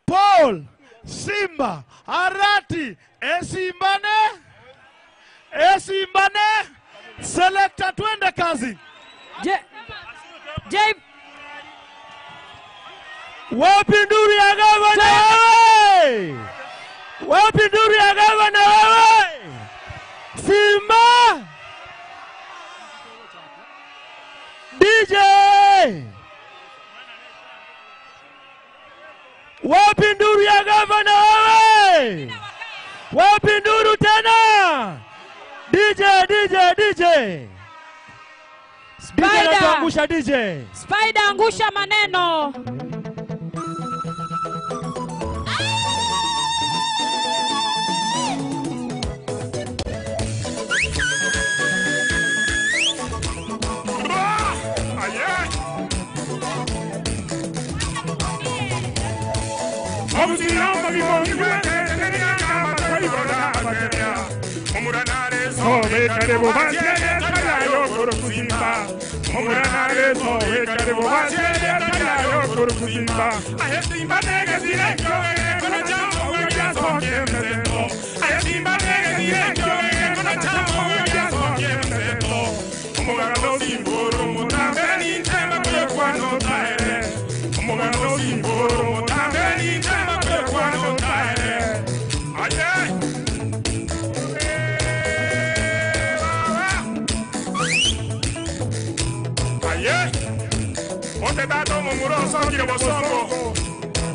Paul Simba Arati Esimbane Esimbane. Selector, twende kazi. J Wapi nduru ya gavana wewe? Wapi nduru ya gavana wewe? Simba DJ. Wapi nduru ya gavana wewe? Wapi nduru tena? DJ DJ DJ. Spider angusha DJ. Spider angusha maneno.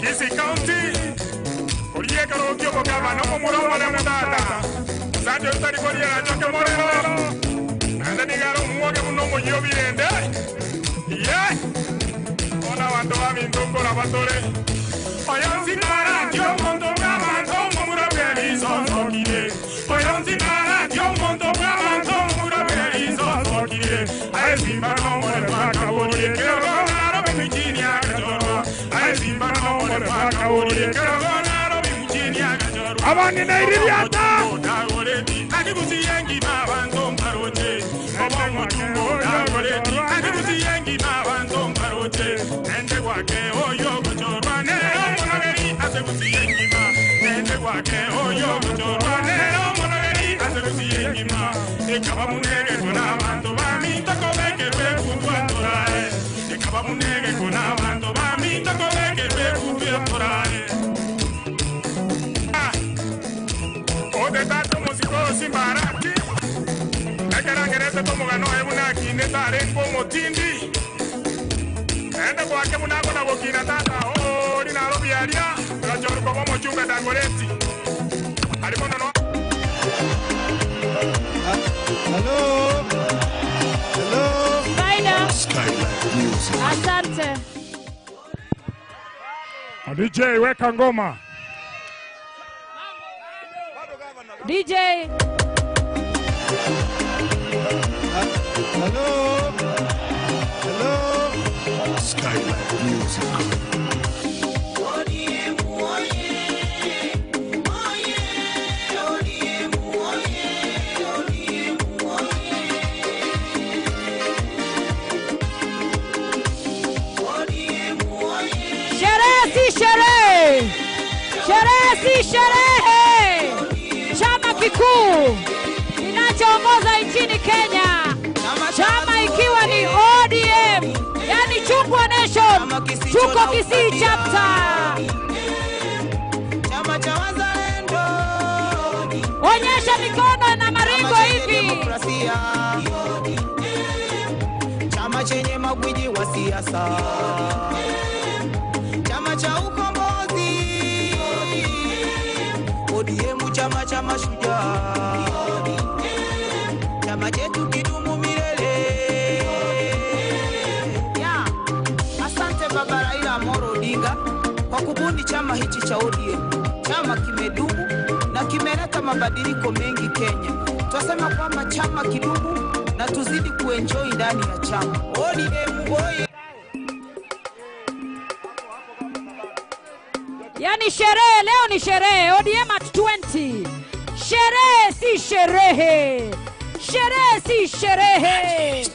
Kisii County, Abani na iririata Hello. Hello. Spider. Asante. DJ weka ngoma. DJ. Hello. Hello. Skylight Music. Sherehe si sherehe. Sherehe si sherehe. Chama kikuu kinachoongoza nchini Kenya, chama ikiwa ni ODM, yani Chungwa Nation, tuko Kisii chapter. Chama cha wazalendo, onyesha mikono na maringo hivi. Chama chenye magwiji wa siasa, chama cha ukombozi, ODM, chama cha mashujaa, chama chetu kidumu milele. Ya, asante Baba Raila Amolo Odinga kwa kubuni chama hichi cha ODM. Chama kimedumu na kimeleta mabadiliko mengi Kenya. Twasema kwamba chama kidumu na tuzidi kuenjoy ndani ya chama. ODM oye! Yani sherehe leo ni sherehe, ODM at 20. Sherehe si sherehe. Sherehe si sherehe.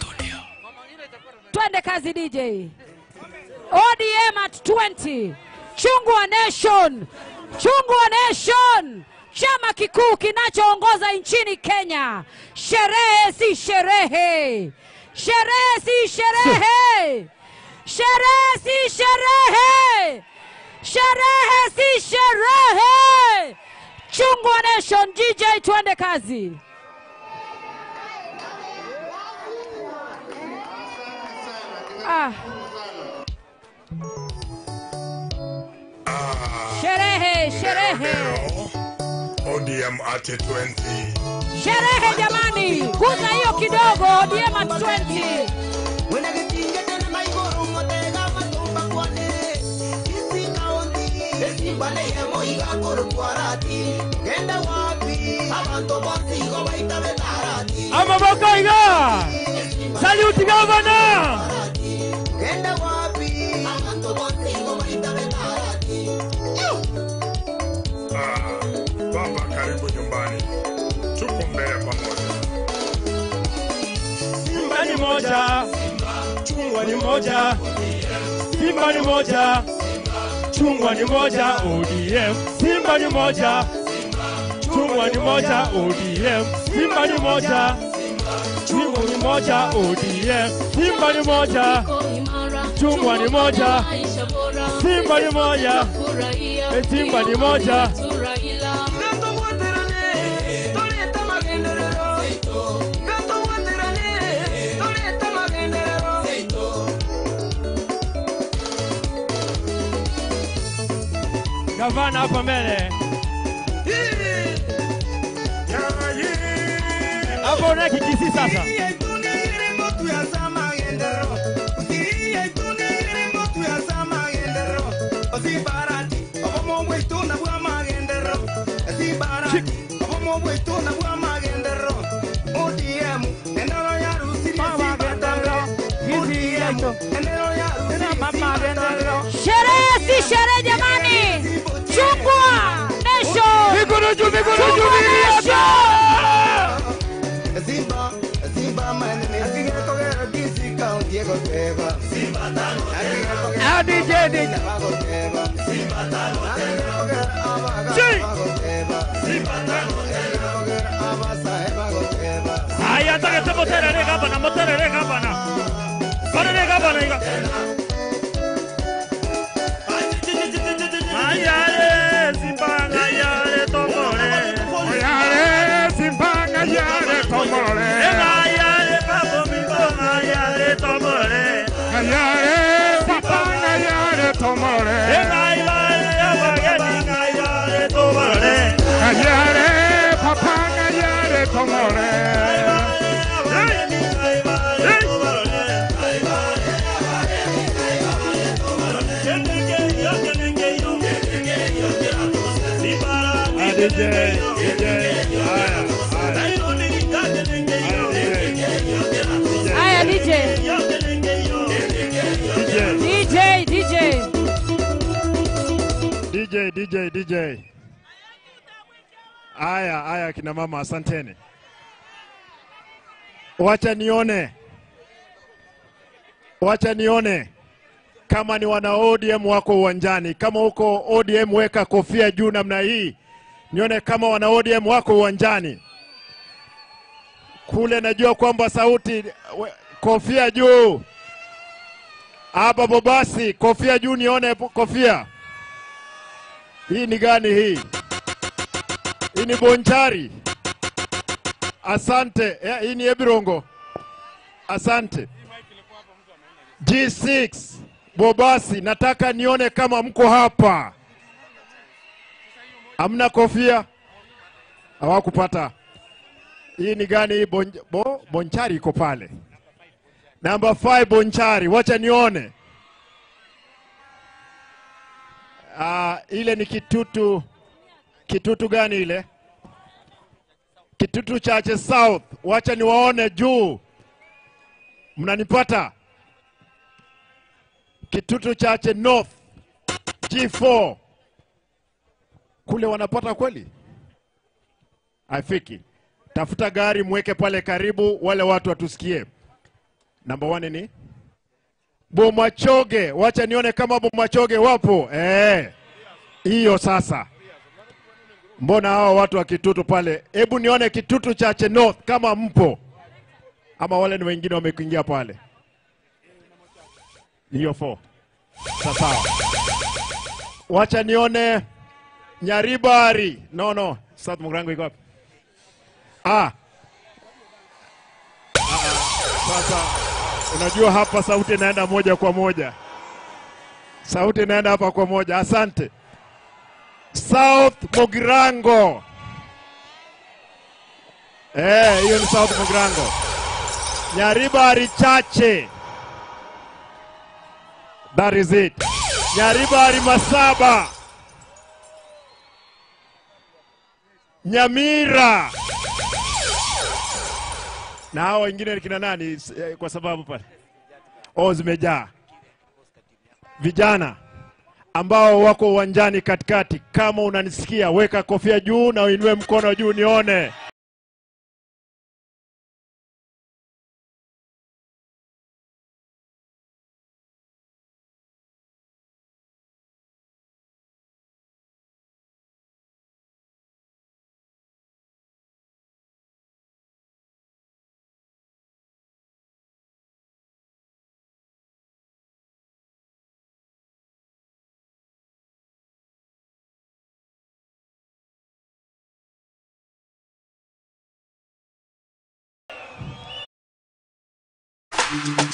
Twende kazi DJ. ODM at 20. Chungwa Nation, Chungwa Nation, chama kikuu kinachoongoza nchini Kenya. Sherehe si sherehe, sherehe si sherehe, sherehe si sherehe, sherehe si sherehe. Chungwa Nation, DJ twende kazi. Ah. Sherehe, sherehe. ODM at 20. Sherehe jamani, guza hiyo kidogo, ODM at 20. Amaboko iga. Salute governor. Baba karibu nyumbani. Tuko mbele pamoja. Simba ni moja, chungwa ni moja. Simba ni moja, chungwa ni moja, ODM. Simba ni moja, chungwa ni moja, ODM. Simba ni moja, chungwa ni moja, ODM. Simba ni moja, chungwa ni moja. Simba ni moja, Simba ni moja. Gavana hapa mbele. Hapo na kikisi sasa. Sherehe si sherehe jamani. Chungwa Nation. Mikono juu, mikono juu. Haya, nataka moterere gavana, moterere gavana. Moterere gavana iga. Ayare Simba, ayare tomore. Ayare Simba, ayare tomore. Ayare papo mi ayare tomore. Ayare papa, ayare tomore. Ayare abageni, ayare tomore. Ayare papa, ayare tomore. DJ, DJ, aya, DJ, DJ, DJ, DJ, DJ, DJ. Aya, aya kina mama, asanteni. Wacha nione. Wacha nione kama ni wana ODM wako uwanjani. Kama uko ODM weka kofia juu namna hii. Nione kama wana ODM wako uwanjani. Kule najua kwamba sauti, kofia juu. Hapa Bobasi, kofia juu nione kofia. Hii ni gani hii? Hii ni Bonchari. Asante. Hii ni Ebirongo. Asante. G6 Bobasi, nataka nione kama mko hapa. Hamna kofia? Hawakupata. Hii ni gani hii? Bonchari iko pale. Number 5 Bonchari, wacha nione. Ile ni Kitutu. Kitutu gani ile? Kitutu Chache South. Wacha niwaone juu. Mnanipata? Kitutu Chache North. G4. Kule wanapata kweli? Haifiki. Tafuta gari mweke pale karibu wale watu watusikie. Number 1 ni? Bomachoge, wacha nione kama Bomachoge wapo. Hiyo sasa. Mbona hao watu wa Kitutu pale? Hebu nione Kitutu Chache North kama mpo. Ama wale ni wengine wamekuingia pale. Hiyo 4. Sasa. Wacha nione Nyaribari. No. South Mugirango iko wapi? Sasa unajua hapa sauti inaenda moja kwa moja. Sauti inaenda hapa kwa moja. Asante. South Mugirango. Hiyo ni South Mugirango. Nyaribari Chache. That is it. Nyaribari Masaba. Nyamira. Na hao wengine ni kina nani kwa sababu pale? Zimejaa. Vijana ambao wako uwanjani katikati, kama unanisikia weka kofia juu na uinue mkono juu nione.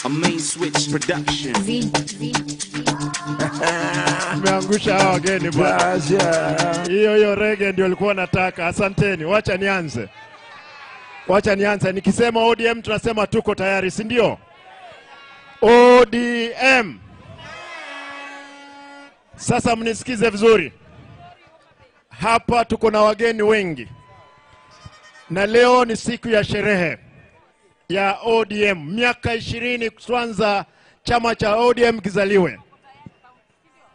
A Main Switch Production. Tumeangusha hawa wageni bwana. Hiyo reggae ndio alikuwa nataka. Asanteni. Wacha nianze. Nikisema ODM tunasema tuko tayari, si ndio? ODM. Sasa mnisikize vizuri. Hapa tuko na wageni wengi. Na leo ni siku ya sherehe ya ODM. Miaka 20 kwanza chama cha ODM kizaliwe.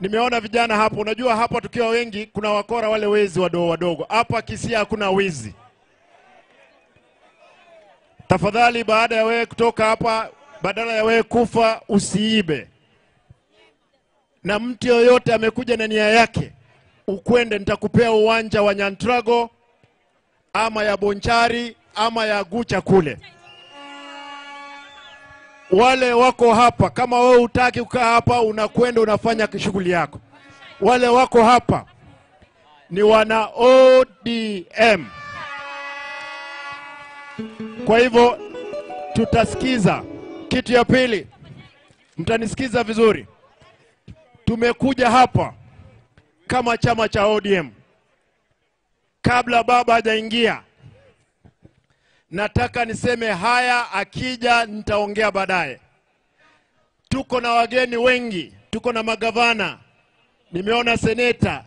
Nimeona vijana hapo. Unajua hapa tukiwa wengi kuna wakora wale wezi wadogo wadogo. Hapa Kisii hakuna wizi. Tafadhali baada ya wewe kutoka hapa, badala ya wewe kufa usiibe. Na mtu yoyote amekuja na nia yake, ukwende, nitakupea uwanja wa Nyantrago ama ya Bonchari ama ya Gucha kule. Wale wako hapa, kama wewe hutaki kukaa hapa, unakwenda unafanya shughuli yako. Wale wako hapa ni wana ODM. Kwa hivyo tutasikiza. Kitu ya pili, mtanisikiza vizuri. Tumekuja hapa kama chama cha ODM. Kabla baba hajaingia, nataka niseme haya, akija nitaongea baadaye. Tuko na wageni wengi, tuko na magavana, nimeona seneta,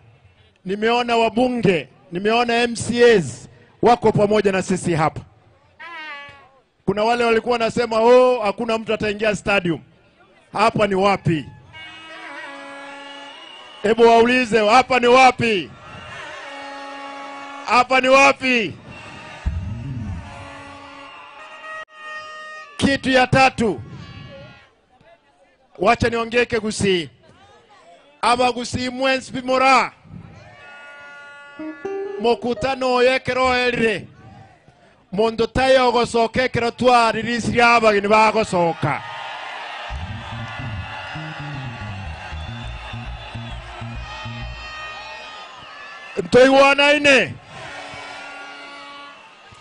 nimeona wabunge, nimeona MCAs wako pamoja na sisi hapa. Kuna wale walikuwa nasema oh, hakuna mtu ataingia stadium. Hapa ni wapi? Hebu waulize, hapa ni wapi? Hapa ni wapi? Kitu ya tatu, wacha niongeke Gusii. Aba Gusii mwensi pimora. Mokutano yekero erire. Mondo tayo gosoke kero twaririsiria abageni bagosoka. Mtoiwana ine.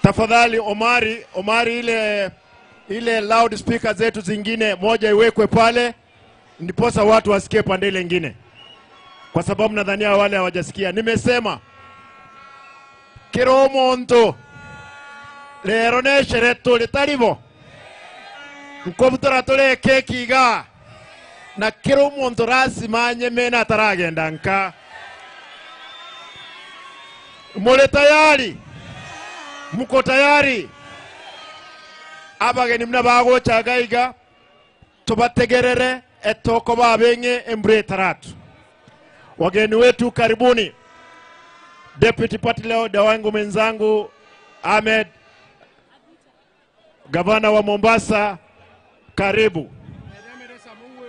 Tafadhali Omari, ile loud speaker zetu zingine moja iwekwe pale ndiposa watu wasikie pande ile nyingine. Kwa sababu nadhania wale hawajasikia. Nimesema kero monto lero ne shereto letaribo nkobutora tole keki ga na kero monto rasima nyemena taragenda nka. Mole tayari? Muko tayari? Abageni mna bagocha gaiga tubategerere etoko babenge embre taratu. Wageni wetu karibuni. Deputy Party Leader wangu mwenzangu Ahmed, gavana wa Mombasa, karibu.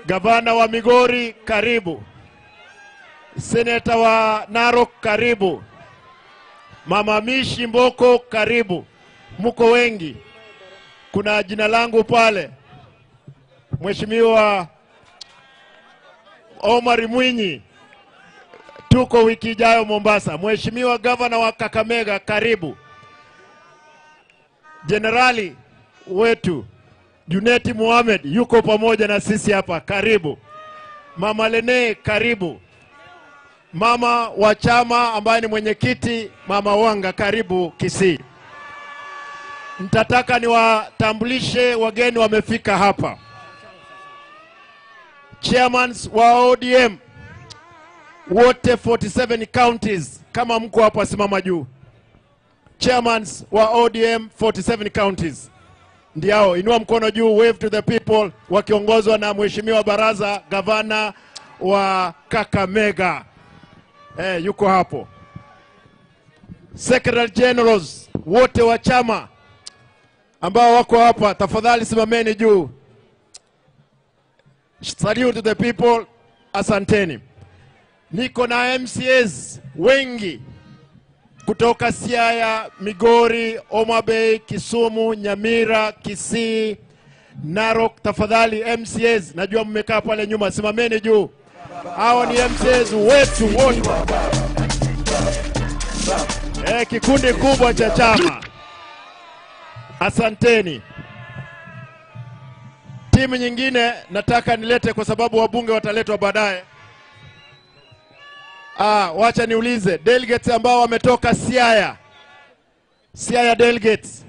Gavana wa Migori, karibu. Seneta wa Narok, karibu. Mama Mishi Mboko, karibu. Muko wengi. Kuna jina langu pale, Mheshimiwa Omar Mwinyi, tuko wiki ijayo Mombasa. Mheshimiwa Gavana wa Kakamega, karibu. Jenerali wetu Juneti Mohamed yuko pamoja na sisi hapa, karibu. Mama Lene, karibu. Mama wa chama ambaye ni mwenyekiti, Mama Wanga, karibu Kisii. Nitataka niwatambulishe wageni wamefika hapa. Chairmans wa ODM wote 47 counties, kama mko hapa simama juu. Chairmans wa ODM 47 counties ndio, inua mkono juu, wave to the people, wakiongozwa na Mheshimiwa Baraza, gavana wa Kakamega. Yuko hapo. Secretary Generals wote wa chama ambao wako hapa, tafadhali simameni juu. Salute to the people, asanteni. Niko na MCAs wengi kutoka Siaya, Migori, Homa Bay, Kisumu, Nyamira, Kisii, Narok. Tafadhali MCAs, najua mmekaa pale nyuma, simameni juu. Hao ni MCAs wetu wote. Kikundi kubwa cha chama. Asanteni. Timu nyingine nataka nilete kwa sababu wabunge wataletwa baadaye. Wacha niulize delegates ambao wametoka Siaya. Siaya delegates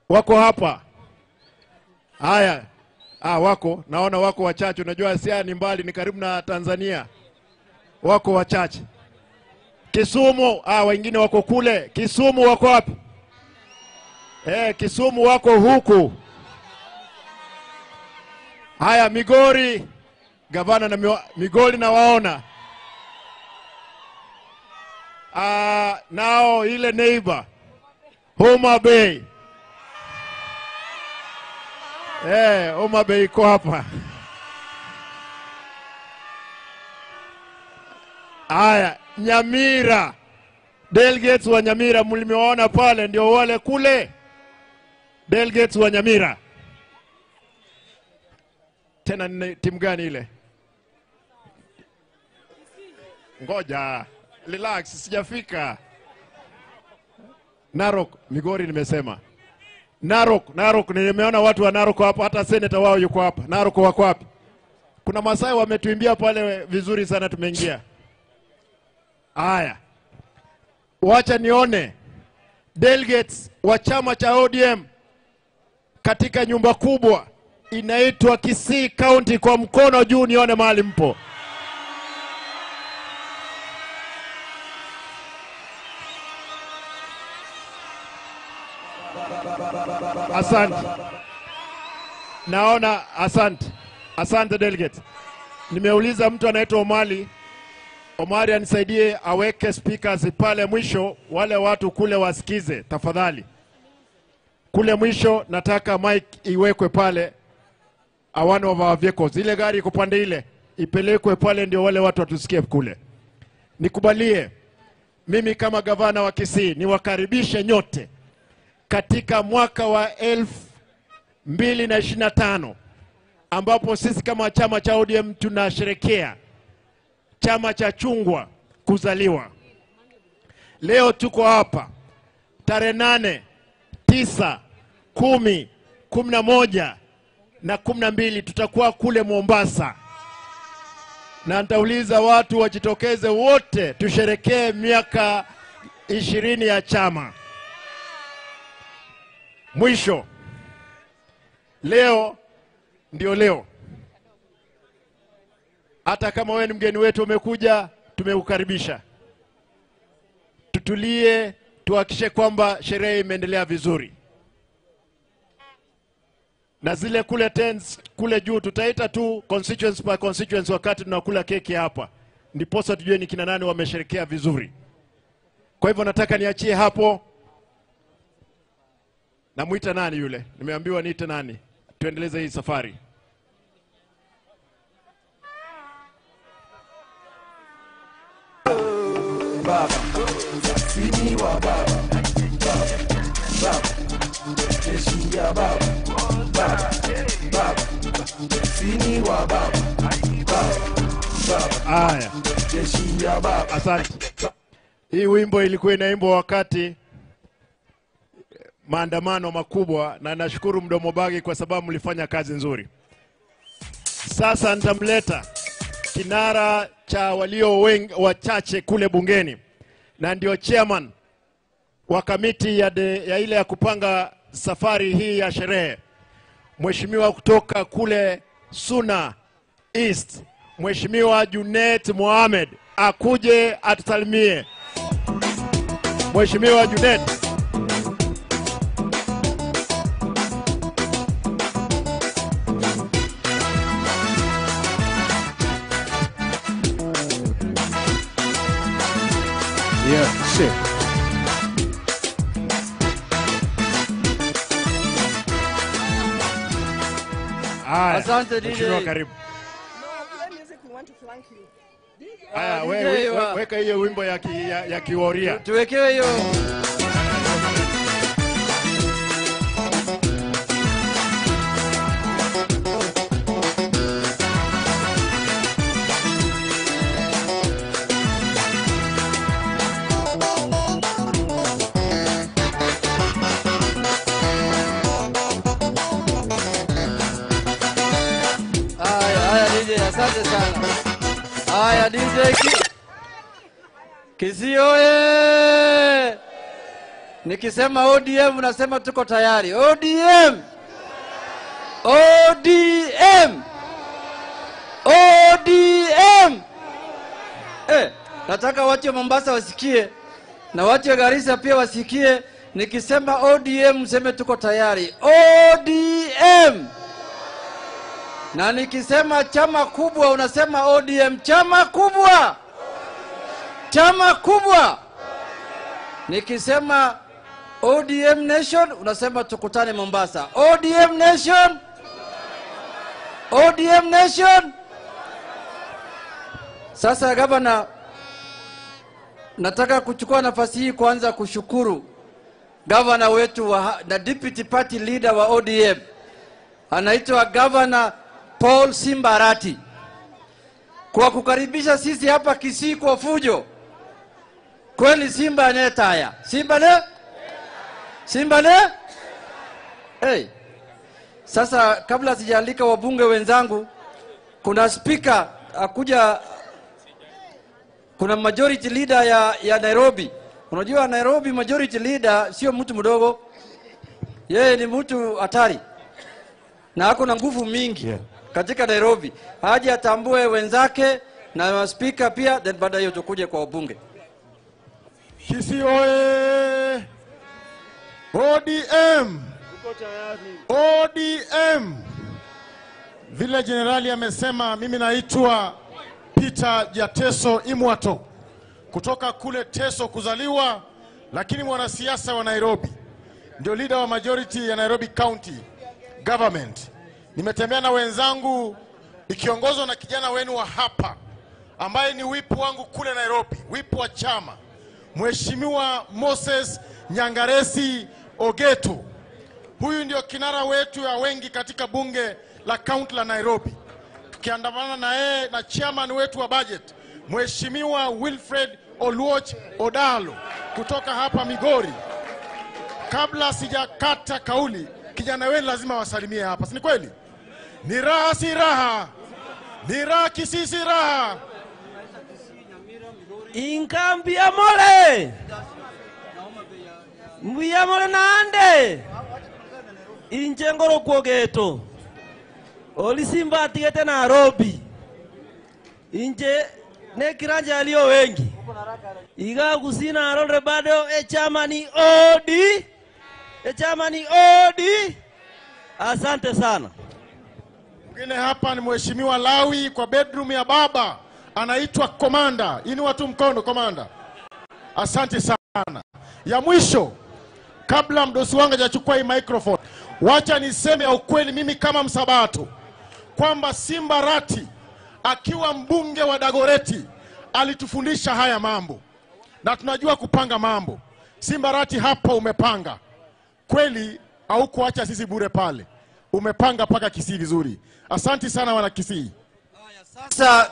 wako hapa? Haya. Wako, naona wako wachache. Unajua Siaya ni mbali, ni karibu na Tanzania. Wako wachache. Kisumu, wengine wako kule. Kisumu wako wapi? Kisumu wako huku. Haya, Migori, gavana na Migori nawaona. Nao ile neighbor Homa Bay. Homa Bay iko hapa. Haya, Nyamira. Delegates wa Nyamira mlimewaona pale, ndio wale kule. Delegates wa Nyamira. Tena ni timu gani ile? Ngoja, relax, sijafika. Narok, Migori nimesema. Narok, nimeona watu wa Narok hapa, hata senator wao yuko hapa. Narok wako wapi? Kuna Masai wametuimbia pale vizuri sana, tumeingia. Haya. Wacha nione delegates wa chama cha ODM katika nyumba kubwa inaitwa Kisii County, kwa mkono juu nione mahali mpo. Asante. Naona asante. Asante delegates. Nimeuliza mtu anaitwa Omari. Omari anisaidie aweke speakers pale mwisho, wale watu kule wasikize tafadhali. Kule mwisho nataka mic iwekwe pale. One of our vehicles, ile gari iko pande ile ipelekwe pale ndio wale watu watusikie kule. Nikubalie mimi kama gavana wa Kisii niwakaribishe nyote katika mwaka wa 2025 ambapo sisi kama chama cha ODM tunasherehekea chama cha chungwa kuzaliwa. Leo tuko hapa tarehe 8, 9, 10, 11 na 12 tutakuwa kule Mombasa. Na nitauliza watu wajitokeze wote tusherekee miaka 20 ya chama. Mwisho, leo ndio leo. Hata kama wewe ni mgeni wetu umekuja, tumekukaribisha. Tutulie, tuhakikishe kwamba sherehe imeendelea vizuri. Na zile kule tents kule juu tutaita tu constituency by constituency wakati tunakula keki hapa, ndiposa tujue ni kina nani wamesherekea vizuri. Kwa hivyo nataka niachie hapo. Namuita nani yule? Nimeambiwa niite nani? Tuendeleze hii safari. Baba, sini wa baba, baba, baba, jeshi ya baba, baba, baba, sini wa baba, baba, baba, Haya, jeshi ya baba. Asante. Hii wimbo ilikuwa inaimbwa wakati maandamano makubwa, na nashukuru Mdomo Bagi kwa sababu mlifanya kazi nzuri. Sasa nitamleta kinara cha walio wengi wachache kule bungeni, na ndio chairman wa kamiti ya ile ya kupanga safari hii ya sherehe, mheshimiwa kutoka kule Suna East, Mheshimiwa Junet Mohamed, akuje atusalimie. Mheshimiwa Junet. Yeah, shit. Haya, Asante DJ. Mheshimiwa karibu. Haya, weka hiyo wimbo ya kiworia. Tuwekewe hiyo. Haya DJ, asante sana. Haya DJ Kisii oye! Nikisema ODM nasema tuko tayari. ODM! ODM! ODM! Nataka watu wa Mombasa wasikie na watu wa Garissa pia wasikie. Nikisema ODM mseme tuko tayari. ODM! Na nikisema chama kubwa unasema ODM, chama kubwa. Chama kubwa. Nikisema ODM Nation unasema tukutane Mombasa. ODM Nation. ODM Nation. Sasa gavana, nataka kuchukua nafasi hii kwanza kushukuru gavana wetu na deputy party leader wa ODM. Anaitwa Governor Paul Simba Arati, kwa kukaribisha sisi hapa Kisii kwa fujo. Kweli Simba ne taya. Simba ne? Simba ne? Hey. Sasa kabla sijaalika wabunge wenzangu, kuna speaker akuja, kuna majority leader ya Nairobi. Unajua Nairobi majority leader sio mtu mdogo. Yeye ni mtu hatari na ako na nguvu mingi katika Nairobi. Haje atambue wenzake na speaker pia, then baada hiyo tukuje kwa wabunge. Kisii oye! ODM! ODM! Vile generali amesema, mimi naitwa Peter Jateso Imwato kutoka kule Teso kuzaliwa, lakini mwanasiasa wa Nairobi, ndio leader wa majority ya Nairobi County Government. Nimetembea na wenzangu ikiongozwa na kijana wenu wa hapa ambaye ni whip wangu kule Nairobi, whip wa chama, Mheshimiwa Moses Nyangaresi Ogeto. Huyu ndio kinara wetu ya wengi katika bunge la county la Nairobi. Tukiandamana na yeye na chairman wetu wa budget, Mheshimiwa Wilfred Oluoch Odalo kutoka hapa Migori. Kabla sijakata kauli, kijana wenu lazima wasalimie hapa, si ni kweli? Ni raha si raha? Ni raha Kisii si raha? Inkambi ya mole! Mbuya mole naande! Inchengoro kuogeto. Olisimba atigete Nairobi. Inche ne kiranja alio wengi. Iga kusina arolre bado echama ni OD. Echama ni OD. Asante sana. Mwingine hapa ni Mheshimiwa Lawi kwa bedroom ya baba, anaitwa Komanda. Inua tu mkono Komanda. Asante sana. Ya mwisho, kabla mdosi wangu hajachukua hii microphone, wacha niseme ya ukweli mimi kama Msabato kwamba Simba Arati akiwa mbunge wa Dagoreti alitufundisha haya mambo. na tunajua kupanga mambo. Simba Arati hapa umepanga kweli, au kuacha sisi bure pale, umepanga paka Kisii vizuri. Asanti sana wana Kisii. Sasa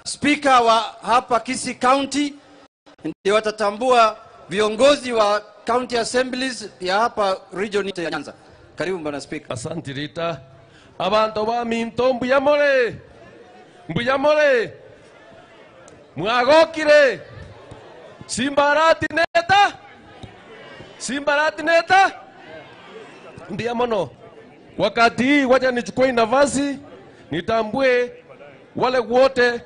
speaker wa hapa Kisii County ndio watatambua viongozi wa county assemblies ya hapa region ya Nyanza. Karibu bwana speaker. Asante Rita. Abantu ba minto mbuyamore. Mbuyamore. Mwagokire. Simba Arati neta. Simba Arati neta. Mbuyamono. Wakati hii wacha nichukue nafasi nitambue wale wote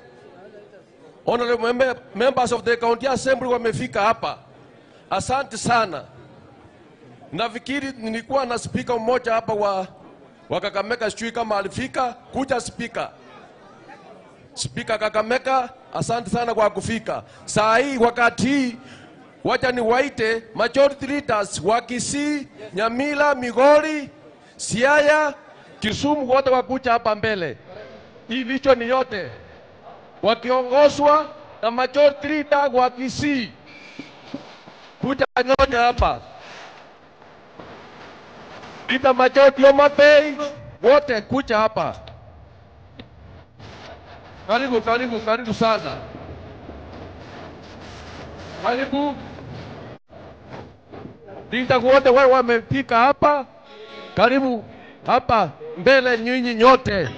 honorable members of the county assembly wamefika hapa. Asante sana. Nafikiri nilikuwa na speaker mmoja hapa wa Kakamega, sijui kama alifika. Kuja speaker. Speaker Kakamega, asante sana kwa kufika. Saa hii wakati hii wacha niwaite majority leaders wa Kisii, Nyamira, Migori, Siaya, Kisumu, wote wakuja hapa mbele. Hii vichwa ni yote wakiongozwa na majority leader wa Kisii. Kuja nyote hapa. Leader majority Homa Bay, wote kuja hapa. Karibu, karibu, karibu sana. Karibu. Leader wote wale wamefika hapa. Karibu hapa mbele nyinyi nyote.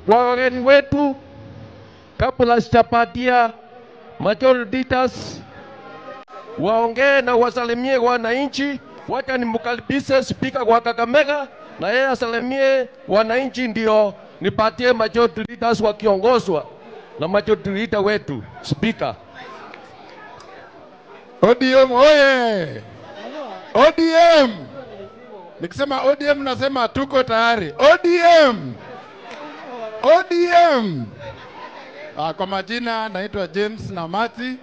Wageni wetu, kabla sijapatia majority leaders waongee na wasalimie wananchi, wacha nimkaribishe speaker wa Kakamega na yeye asalimie wananchi, ndio nipatie majority leaders wakiongozwa na majority leader wetu speaker. ODM oye! ODM! Nikisema ODM nasema tuko tayari. ODM! ODM! Kwa majina naitwa James Namati.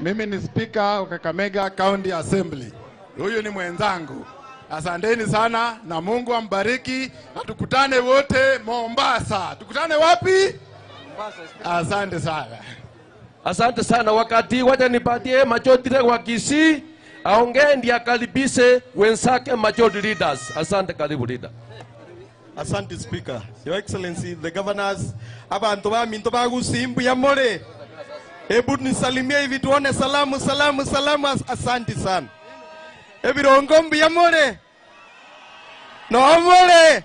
Mimi ni speaker wa Kakamega County Assembly. Huyu ni mwenzangu. Asanteni sana na Mungu ambariki, na tukutane wote Mombasa. Tukutane wapi? Mombasa. Asante sana. Asante sana. Wakati wacha nipatie majority wa Kisii aongee ndiye akaribishe wenzake majority leaders. Asante, karibu leader. Asante Speaker. Your Excellency, the governors, abantu ba minto bagusi mbuyamore. Hebu nisalimie hivi tuone salamu, salamu, salamu. Asante sana. Ebirongo mbuyamore. No amore.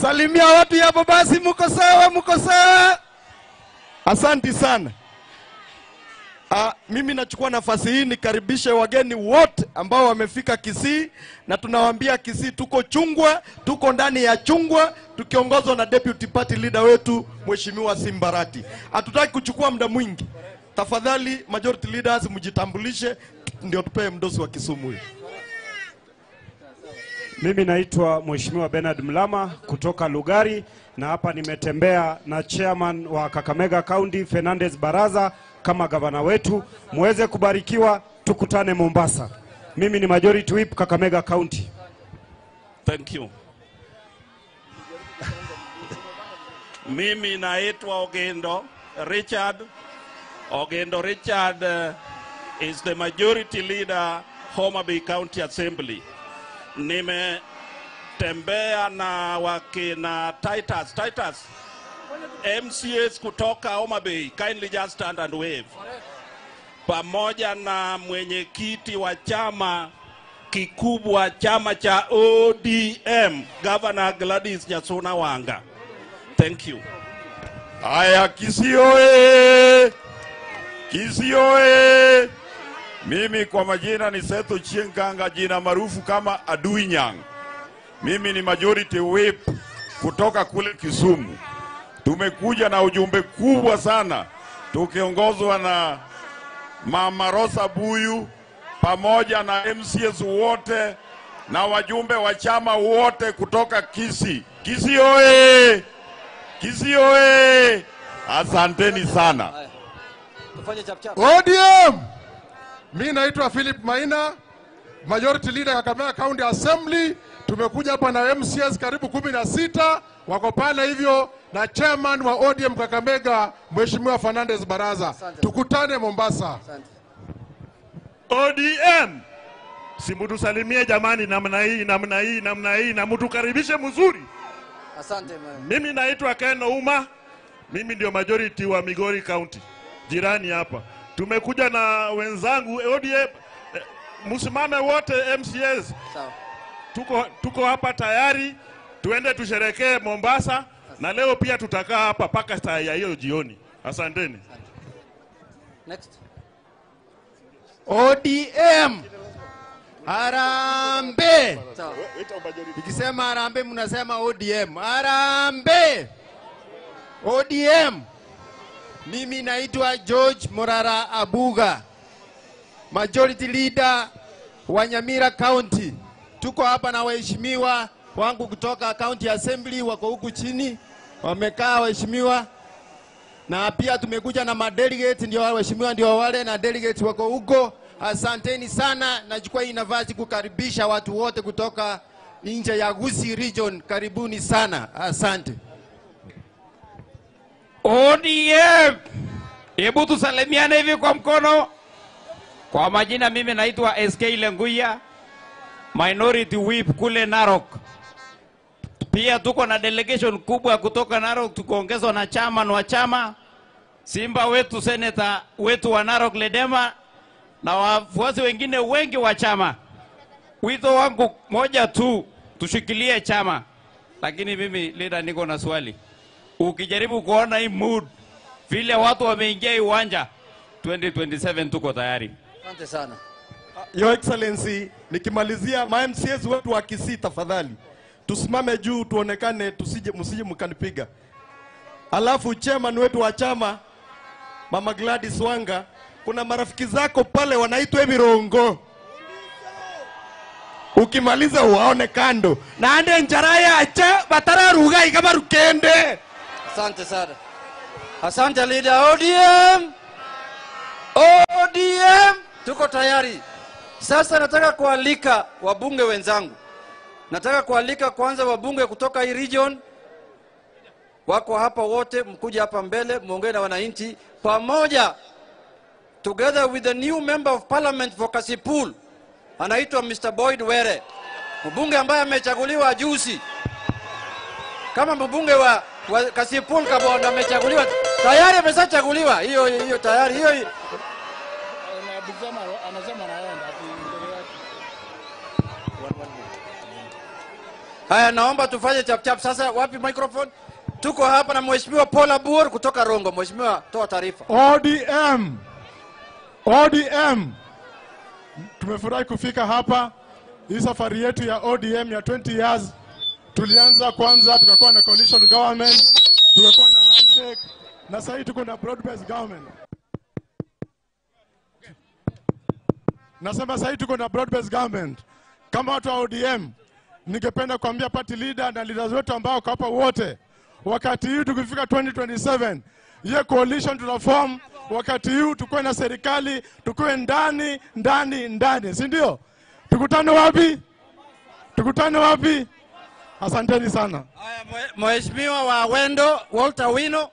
Salimia watu hapo basi, mko sawa, mko sawa. Asante sana. Mimi nachukua nafasi hii nikaribishe wageni wote ambao wamefika Kisii, na tunawaambia Kisii tuko chungwa, tuko ndani ya chungwa, tukiongozwa na deputy party leader wetu Mheshimiwa Simba Arati. Hatutaki kuchukua muda mwingi. Tafadhali majority leaders mjitambulishe ndio tupewe mdosi wa Kisumu huyu. Mimi naitwa Mheshimiwa Bernard Mlama kutoka Lugari, na hapa nimetembea na chairman wa Kakamega County Fernandez Baraza kama gavana wetu. Muweze kubarikiwa, tukutane Mombasa. Mimi ni majority whip Kakamega County. Thank you. Mimi naitwa Ogendo Richard. Ogendo Richard is the majority leader Homa Bay County Assembly. Nimetembea na wakina Titus MCAs kutoka Homa Bay, kindly just stand and wave. Pamoja na mwenyekiti wa chama kikubwa, chama cha ODM, Governor Gladys Nyasuna Wanga. Thank you. Aya, Kisii oye! Kisii oye! Mimi kwa majina ni Setho Chienganga, jina maarufu kama Adui Nyang. Mimi ni majority whip kutoka kule Kisumu. Tumekuja na ujumbe kubwa sana tukiongozwa na Mama Rosa Buyu pamoja na MCS wote na wajumbe wa chama wote kutoka Kisii. Kisii oye! Kisii oye! Asanteni sana. ODM! Mimi naitwa Philip Maina, majority leader Kakamega County Assembly. Tumekuja hapa na MCS karibu 16 wako pale hivyo na chairman wa ODM Kakamega Mheshimiwa Fernandez Baraza. Tukutane Mombasa. ODM, si mtusalimie jamani, namna hii namna hii namna hii, na mtukaribishe mzuri. Asante. Mimi naitwa Ken Ouma, mimi ndio majority wa Migori County, jirani hapa. Tumekuja na wenzangu ODM, msimame wote MCAs. Sawa. Tuko hapa tayari tuende tusherekee Mombasa, na leo pia tutakaa hapa paka saa ya hiyo jioni. Asanteni. Next. ODM Harambee. Ikisema harambee mnasema ODM. Harambee. ODM. Mimi naitwa George Morara Abuga, Majority Leader wa Nyamira County. Tuko hapa na waheshimiwa wangu kutoka County Assembly, wako huku chini wamekaa waheshimiwa, na pia tumekuja na madelegate, ndio waheshimiwa ndio wale na delegates wako huko. Asanteni sana. Nachukua hii nafasi kukaribisha watu wote kutoka nje ya Gusii Region. Karibuni sana. Asante. ODM, hebu tusalimiane hivi kwa mkono. Kwa majina mimi naitwa SK Lenguya, Minority Whip kule Narok. Pia tuko na delegation kubwa kutoka Narok, tukoongezwa na chairman wa chama Simba wetu, senator wetu wa Narok Ledema, na wafuasi wengine wengi wa chama. Wito wangu moja tu, tushikilie chama. Lakini mimi leader niko na swali. Ukijaribu kuona hii mood vile watu wameingia uwanja, 2027 tuko tayari. Asante sana. Your Excellency, nikimalizia ma MCAs wetu wa Kisii, tafadhali tusimame juu tuonekane, tusije msije mkanipiga. Alafu chairman wetu wa chama Mama Gladys Wanga, kuna marafiki zako pale wanaitwa Mirongo. Ukimaliza uwaone kando. Na ande njaraya acha batara rugai kama rukende. Asante sana. Asante leader. ODM. ODM tuko tayari. Sasa nataka kualika wabunge wenzangu. Nataka kualika kwanza wabunge kutoka hii region. Wako hapa wote, mkuje hapa mbele muongee na wananchi pamoja, together with the new member of parliament for Kasipul, anaitwa Mr. Boyd Were, mbunge ambaye amechaguliwa juzi kama mbunge wa Kasipul Kabondo. Amechaguliwa tayari, ameshachaguliwa hiyo hiyo tayari hiyo. Haya, naomba tufanye chap chap sasa. Wapi microphone? Tuko hapa na Mheshimiwa Paul Abuor kutoka Rongo. Mheshimiwa, toa taarifa. ODM. ODM. Tumefurahi kufika hapa. Hii safari yetu ya ODM ya 20 years tulianza kwanza, tukakuwa na coalition government, tukakuwa na handshake, na sasa tuko na broad based government. Nasema sasa tuko na broad based government. Kama watu wa ODM, ningependa kuambia party leader na leaders wetu ambao wako hapa wote, wakati huu tukifika 2027, ye coalition tutaform. Wakati huu tukue na serikali, tukue ndani ndani ndani, si ndio? Tukutane wapi? Tukutane wapi? Asanteni sana. Mheshimiwa wa Wendo Walter Wino.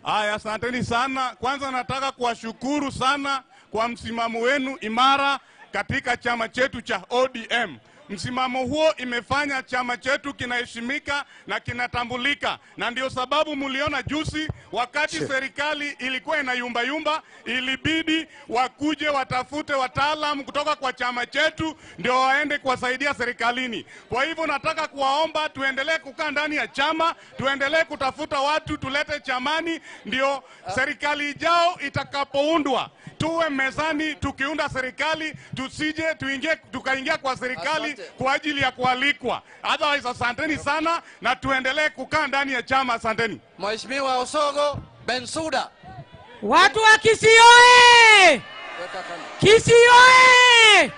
Haya, asanteni sana. Kwanza nataka kuwashukuru sana kwa msimamo wenu imara katika chama chetu cha ODM. Msimamo huo imefanya chama chetu kinaheshimika na kinatambulika, na ndio sababu muliona juzi wakati serikali ilikuwa inayumba yumba, ilibidi wakuje watafute wataalamu kutoka kwa chama chetu ndio waende kuwasaidia serikalini. Kwa hivyo nataka kuwaomba tuendelee kukaa ndani ya chama, tuendelee kutafuta watu tulete chamani, ndio serikali ijao itakapoundwa tuwe mezani tukiunda serikali, tusije tuingie tukaingia kwa serikali kwa ajili ya kualikwa. Otherwise, asanteni sana na tuendelee kukaa ndani ya chama. Asanteni. Mheshimiwa Osogo Bensuda. Watu wa Kisii oye! Kisii oye!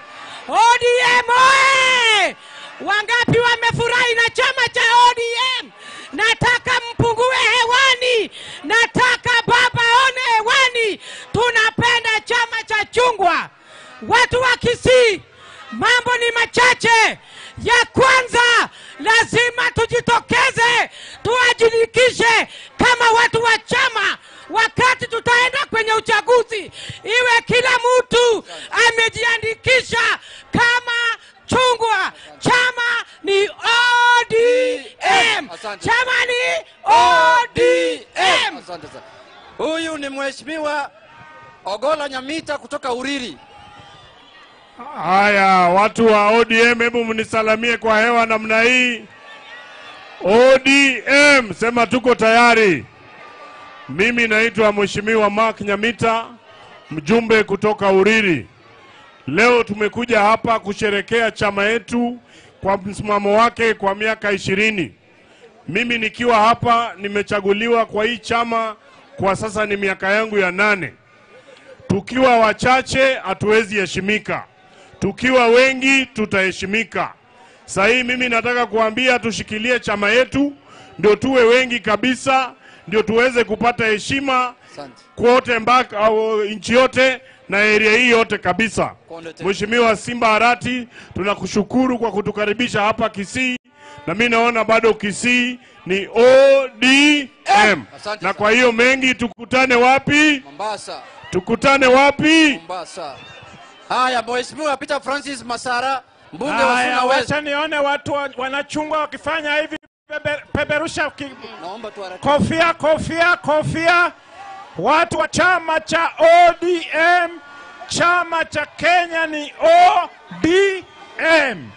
ODM oye! Wangapi wamefurahi na chama cha ODM? Nataka mpungue hewani. Nataka baba one hewani. Tunapenda chama cha chungwa. Watu wa Kisii, mambo ni machache. Ya kwanza, lazima tujitokeze. uchaguzi iwe kila mtu amejiandikisha kama chungwa. Chama ni ODM. Chama ni ODM. Asante sana. Huyu ni Mheshimiwa Ogola Nyamita kutoka Uriri. Haya, watu wa ODM, hebu mnisalamie kwa hewa namna hii. ODM, sema tuko tayari. Mimi naitwa Mheshimiwa Mark Nyamita, mjumbe kutoka Uriri. Leo tumekuja hapa kusherekea chama yetu kwa msimamo wake kwa miaka 20. Mimi nikiwa hapa nimechaguliwa kwa hii chama kwa sasa ni miaka yangu ya 8. Tukiwa wachache hatuwezi heshimika. Tukiwa wengi tutaheshimika. Sasa hii mimi nataka kuambia tushikilie chama yetu ndio tuwe wengi kabisa, ndio tuweze kupata heshima kote mpaka au nchi yote na area hii yote kabisa. Mheshimiwa Simba Arati, tunakushukuru kwa kutukaribisha hapa Kisii, na mimi naona bado Kisii ni ODM. Na kwa hiyo mengi, tukutane wapi? Mombasa. Tukutane wapi? Mombasa. Haya, Mheshimiwa Peter Francis Masara, mbunge wa Suna West. Wacha nione watu wanachungwa wakifanya hivi, peperusha naomba tu haraka. Kofia, kofia, kofia. Watu wa chama cha ODM, chama cha Kenya ni ODM.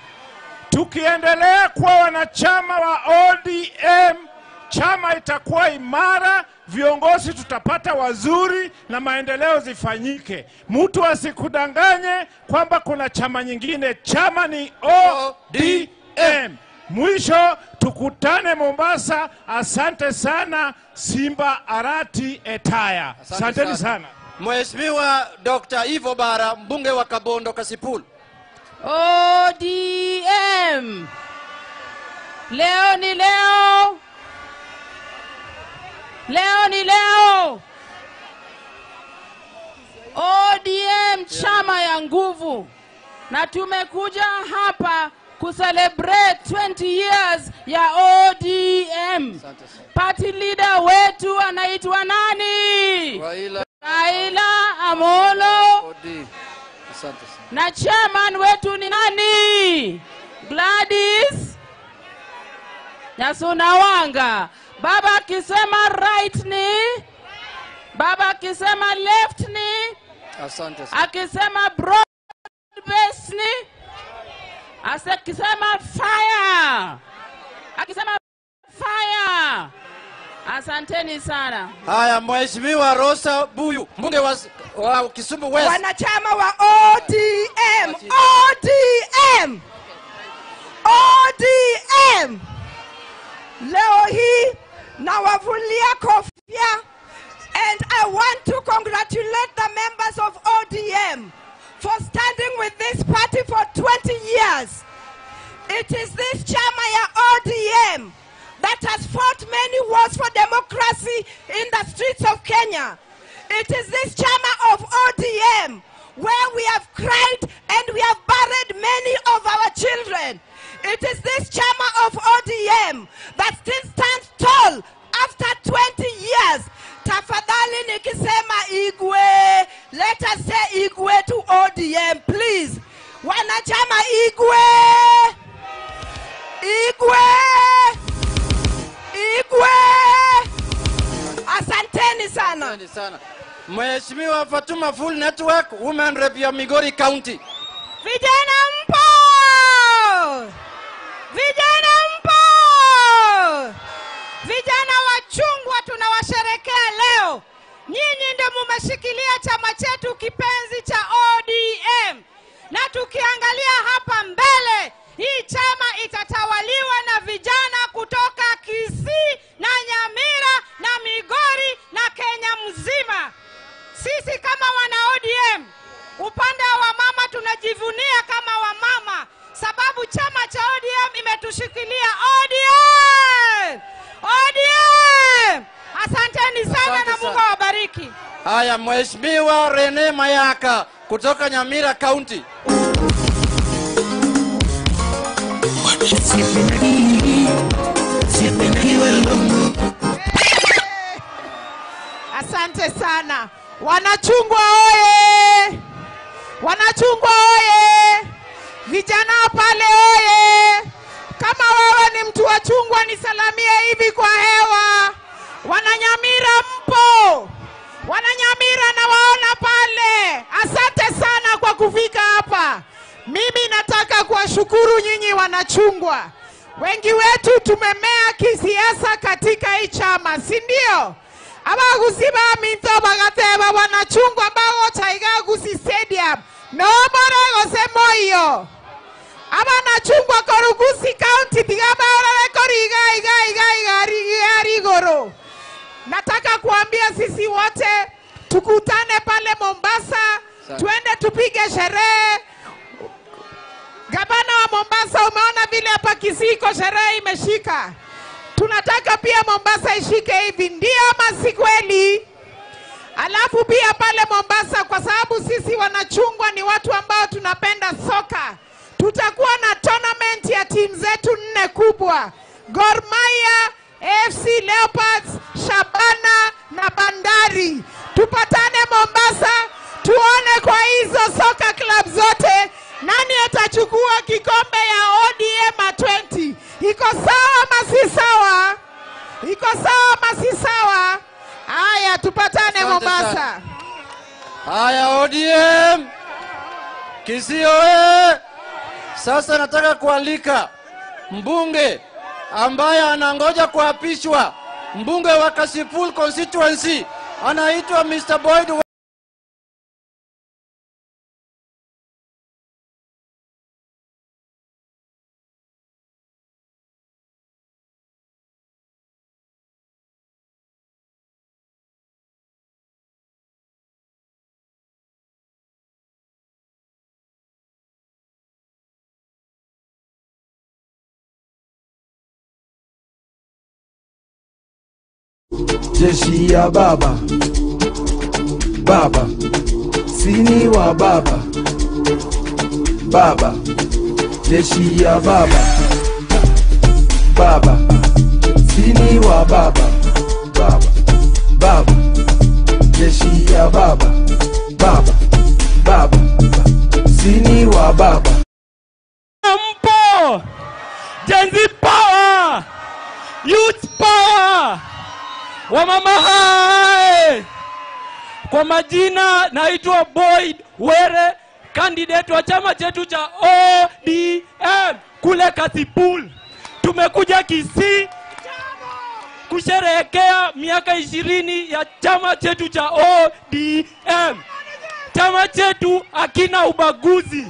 Tukiendelea kuwa wanachama wa ODM, chama itakuwa imara, viongozi tutapata wazuri na maendeleo zifanyike. Mtu asikudanganye kwamba kuna chama nyingine, chama ni ODM. Mwisho tukutane Mombasa. Asante sana Simba Arati Etaya. Asanteni sana. Mheshimiwa Dr. Ivo Bara, mbunge wa Kabondo Kasipul. ODM. Leo ni leo. Leo ni leo. ODM, chama ya nguvu. Na tumekuja hapa kucelebrate 20 years ya ODM. Party leader wetu anaitwa nani? Raila Amolo. Asante sana. Na chairman wetu ni nani? Gladys Nyasuna. Baba akisema right ni, baba akisema left ni, asante sana. Akisema broad base ni, akisema fire, akisema fire. Asanteni sana. Haya, Mheshimiwa Rosa Buyu, mbunge wa Kisumu West. Wanachama wa ODM, ODM, ODM. Leo hii nawavulia kofia, and I want to congratulate the members of ODM for standing with this party for 20 years. It is this chama ya ODM that has fought many wars for democracy in the streets of Kenya. It is this chama of ODM where we have cried and we have buried many of our children. It is this chama of ODM that still stands tall after 20 years. Tafadhali nikisema Igwe, let us say Igwe to ODM, please. Wanachama Igwe, Igwe, Igwe. Asanteni sana. Asanteni sana. Mheshimiwa Fatuma Full Network, Women Rep ya Migori County. Vijana mpo! Vijana mpo! Vijana wa chungwa tunawasherekea leo. Nyinyi ndio mumeshikilia chama chetu kipenzi cha ODM. Na tukiangalia hapa mbele, hii chama itatawaliwa na vijana kutoka Kisii na Nyamira na Migori na Kenya mzima. Sisi kama wana ODM, upande wa mama tunajivunia kama wamama, sababu chama cha ODM imetushikilia. ODM! ODM! Asanteni sana na Mungu awabariki. Haya, Mheshimiwa Rene Mayaka kutoka Nyamira County. Asante sana. Wanachungwa oye! Wanachungwa oye! Vijana pale oye! Kama wewe ni mtu wa chungwa nisalamie hivi kwa hewa. Wananyamira mpo? Wananyamira na waona pale. Asante sana kwa kufika hapa. Mimi nataka kuwashukuru nyinyi wanachungwa. Wengi wetu tumemea kisiasa katika hii chama, si ndio? Abagusi ba minto bagateba wanachungwa bagocha Gusii Stadium. No more gose moyo. Abanachungwa koru Gusii County tiga baorare kori iga iga iga iga iga rigoro. Nataka kuambia sisi wote tukutane pale Mombasa, tuende tupige sherehe. Gavana wa Mombasa, umeona vile hapa Kisii iko sherehe imeshika. Tunataka pia Mombasa ishike hivi, ndio ama si kweli? Alafu pia pale Mombasa, kwa sababu sisi wanachungwa ni watu ambao tunapenda soka, tutakuwa na tournament ya timu zetu 4 kubwa: Gor Mahia, AFC Leopards, Shabana na Bandari. Tupatane Mombasa, tuone kwa hizo soka club zote nani atachukua kikombe ya ODM 20. Iko sawa ama si sawa? Iko sawa ama si sawa? Haya, tupatane Mombasa. Haya ODM Kisii oye! Sasa nataka kualika mbunge ambaye anangoja kuapishwa, mbunge wa Kasipul constituency, anaitwa Mr. Boyd. Jeshi ya baba, baba, sini wa baba, baba, jeshi ya baba, baba, sini wa baba, baba, baba, jeshi ya baba, baba, baba, sini wa baba. Mpo, Gen Z power, youth power. Wamama hai! Kwa majina naitwa Boyd Were, candidate wa chama chetu cha ODM kule Kasipul. Tumekuja Kisii kusherehekea miaka 20 ya chama chetu cha ODM. Chama chetu hakina ubaguzi.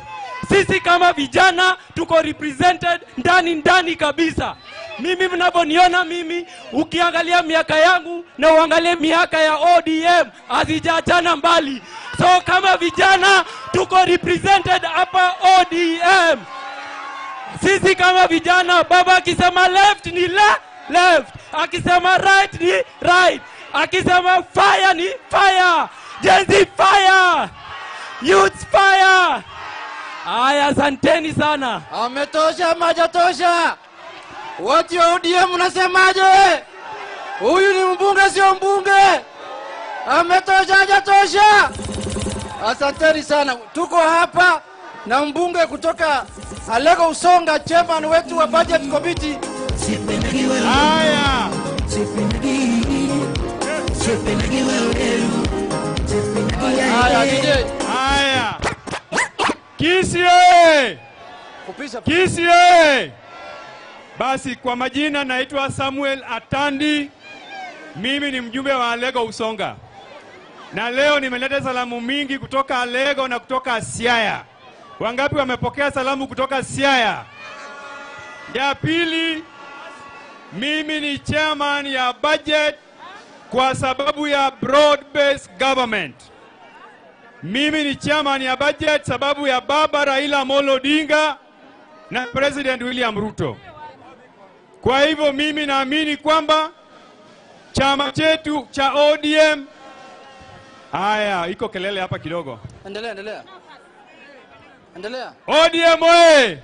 Sisi kama vijana tuko represented ndani ndani kabisa. Mimi mnavyoniona mimi, ukiangalia miaka yangu na uangalie miaka ya ODM hazijaachana mbali. So kama vijana tuko represented hapa ODM. Sisi kama vijana, baba akisema left ni left, akisema right ni right, akisema fire ni fire. Gen Z fire, youth fire. Aya, asanteni sana. Ametosha, majatosha. Watu wa ODM mnasemaje? Huyu ni mbunge sio mbunge? Ametosha, hajatosha? Asanteni sana. Tuko hapa na mbunge kutoka Alego Usonga, chairman wetu wa budget committee. Haya. Haya DJ. Haya. Kisii oye! Kisii oye! Basi kwa majina naitwa Samuel Atandi. Mimi ni mjumbe wa Alego Usonga. Na leo nimeleta salamu mingi kutoka Alego na kutoka Siaya. Wangapi wamepokea salamu kutoka Siaya? Ya pili, mimi ni chairman ya budget kwa sababu ya broad based government. Mimi ni chairman ya budget sababu ya baba Raila Amolo Odinga na President William Ruto. Kwa hivyo mimi naamini kwamba chama chetu cha ODM. Haya, iko kelele hapa kidogo. Endelea, endelea. Endelea. ODM oye!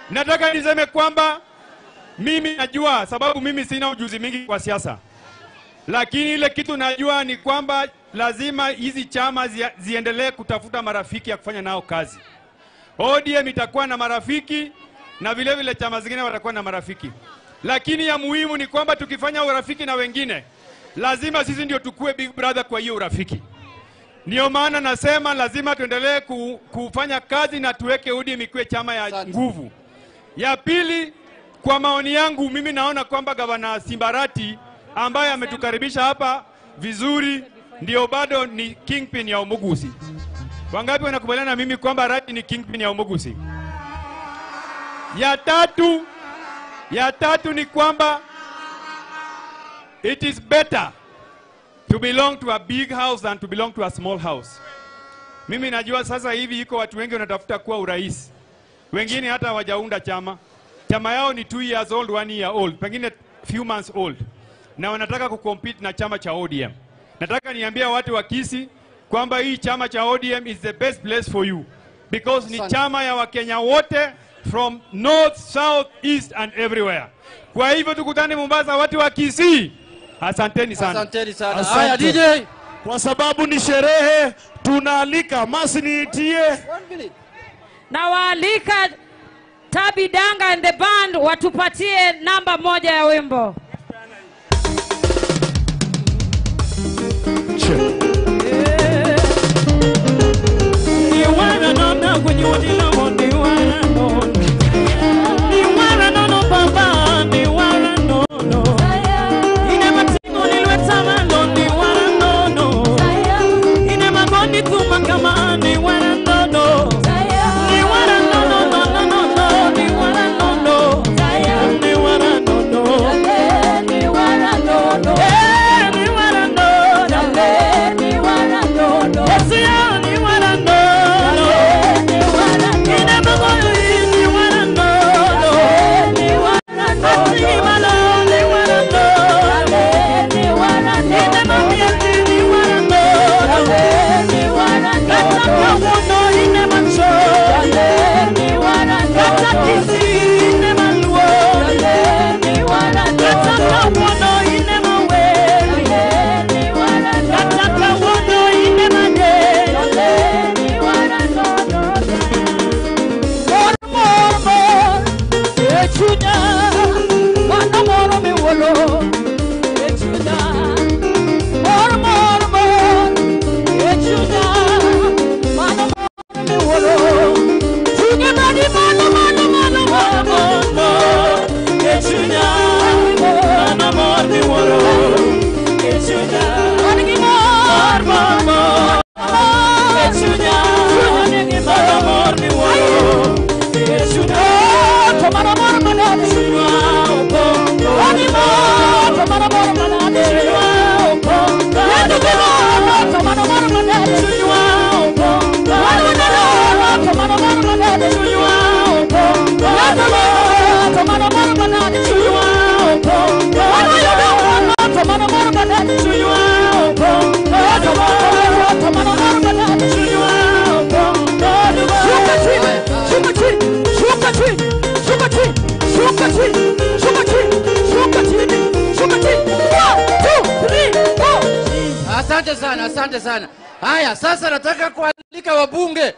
Nataka niseme kwamba mimi najua, sababu mimi sina ujuzi mingi kwa siasa. Lakini ile kitu najua ni kwamba lazima hizi chama ziendelee kutafuta marafiki ya kufanya nao kazi. ODM itakuwa na marafiki na vile vile chama zingine watakuwa na marafiki. Lakini ya muhimu ni kwamba tukifanya urafiki na wengine, lazima sisi ndio tukue big brother kwa hiyo urafiki. Ndio maana nasema lazima tuendelee kufanya kazi na tuweke ODM ikuwe chama ya nguvu. Ya pili, kwa maoni yangu mimi naona kwamba Gavana Simbarati ambaye ametukaribisha hapa vizuri ndio bado ni kingpin ya Omugusi. Wangapi wanakubaliana na mimi kwamba Rati ni kingpin ya Omugusi? Ya tatu ni kwamba it is better to belong to a big house than to belong to a small house. Mimi najua sasa hivi iko watu wengi wanatafuta kuwa urais. Wengine hata hawajaunda chama. Chama yao ni 2 years old, 1 year old, pengine few months old. Na wanataka kucompete na chama cha ODM. Nataka niambie watu wa Kisii kwamba hii chama cha ODM is the best place for you. Because ni chama ya Wakenya wote from north, south, east and everywhere. Kwa hivyo tukutane Mombasa watu wa Kisii. Asanteni sana. Asanteni sana. Haya DJ. Kwa sababu ni sherehe tunaalika masi niitie. Na waalika Tabi Danga and the band watupatie namba moja ya wimbo. Asante sana, asante sana. Haya, sasa nataka kualika wabunge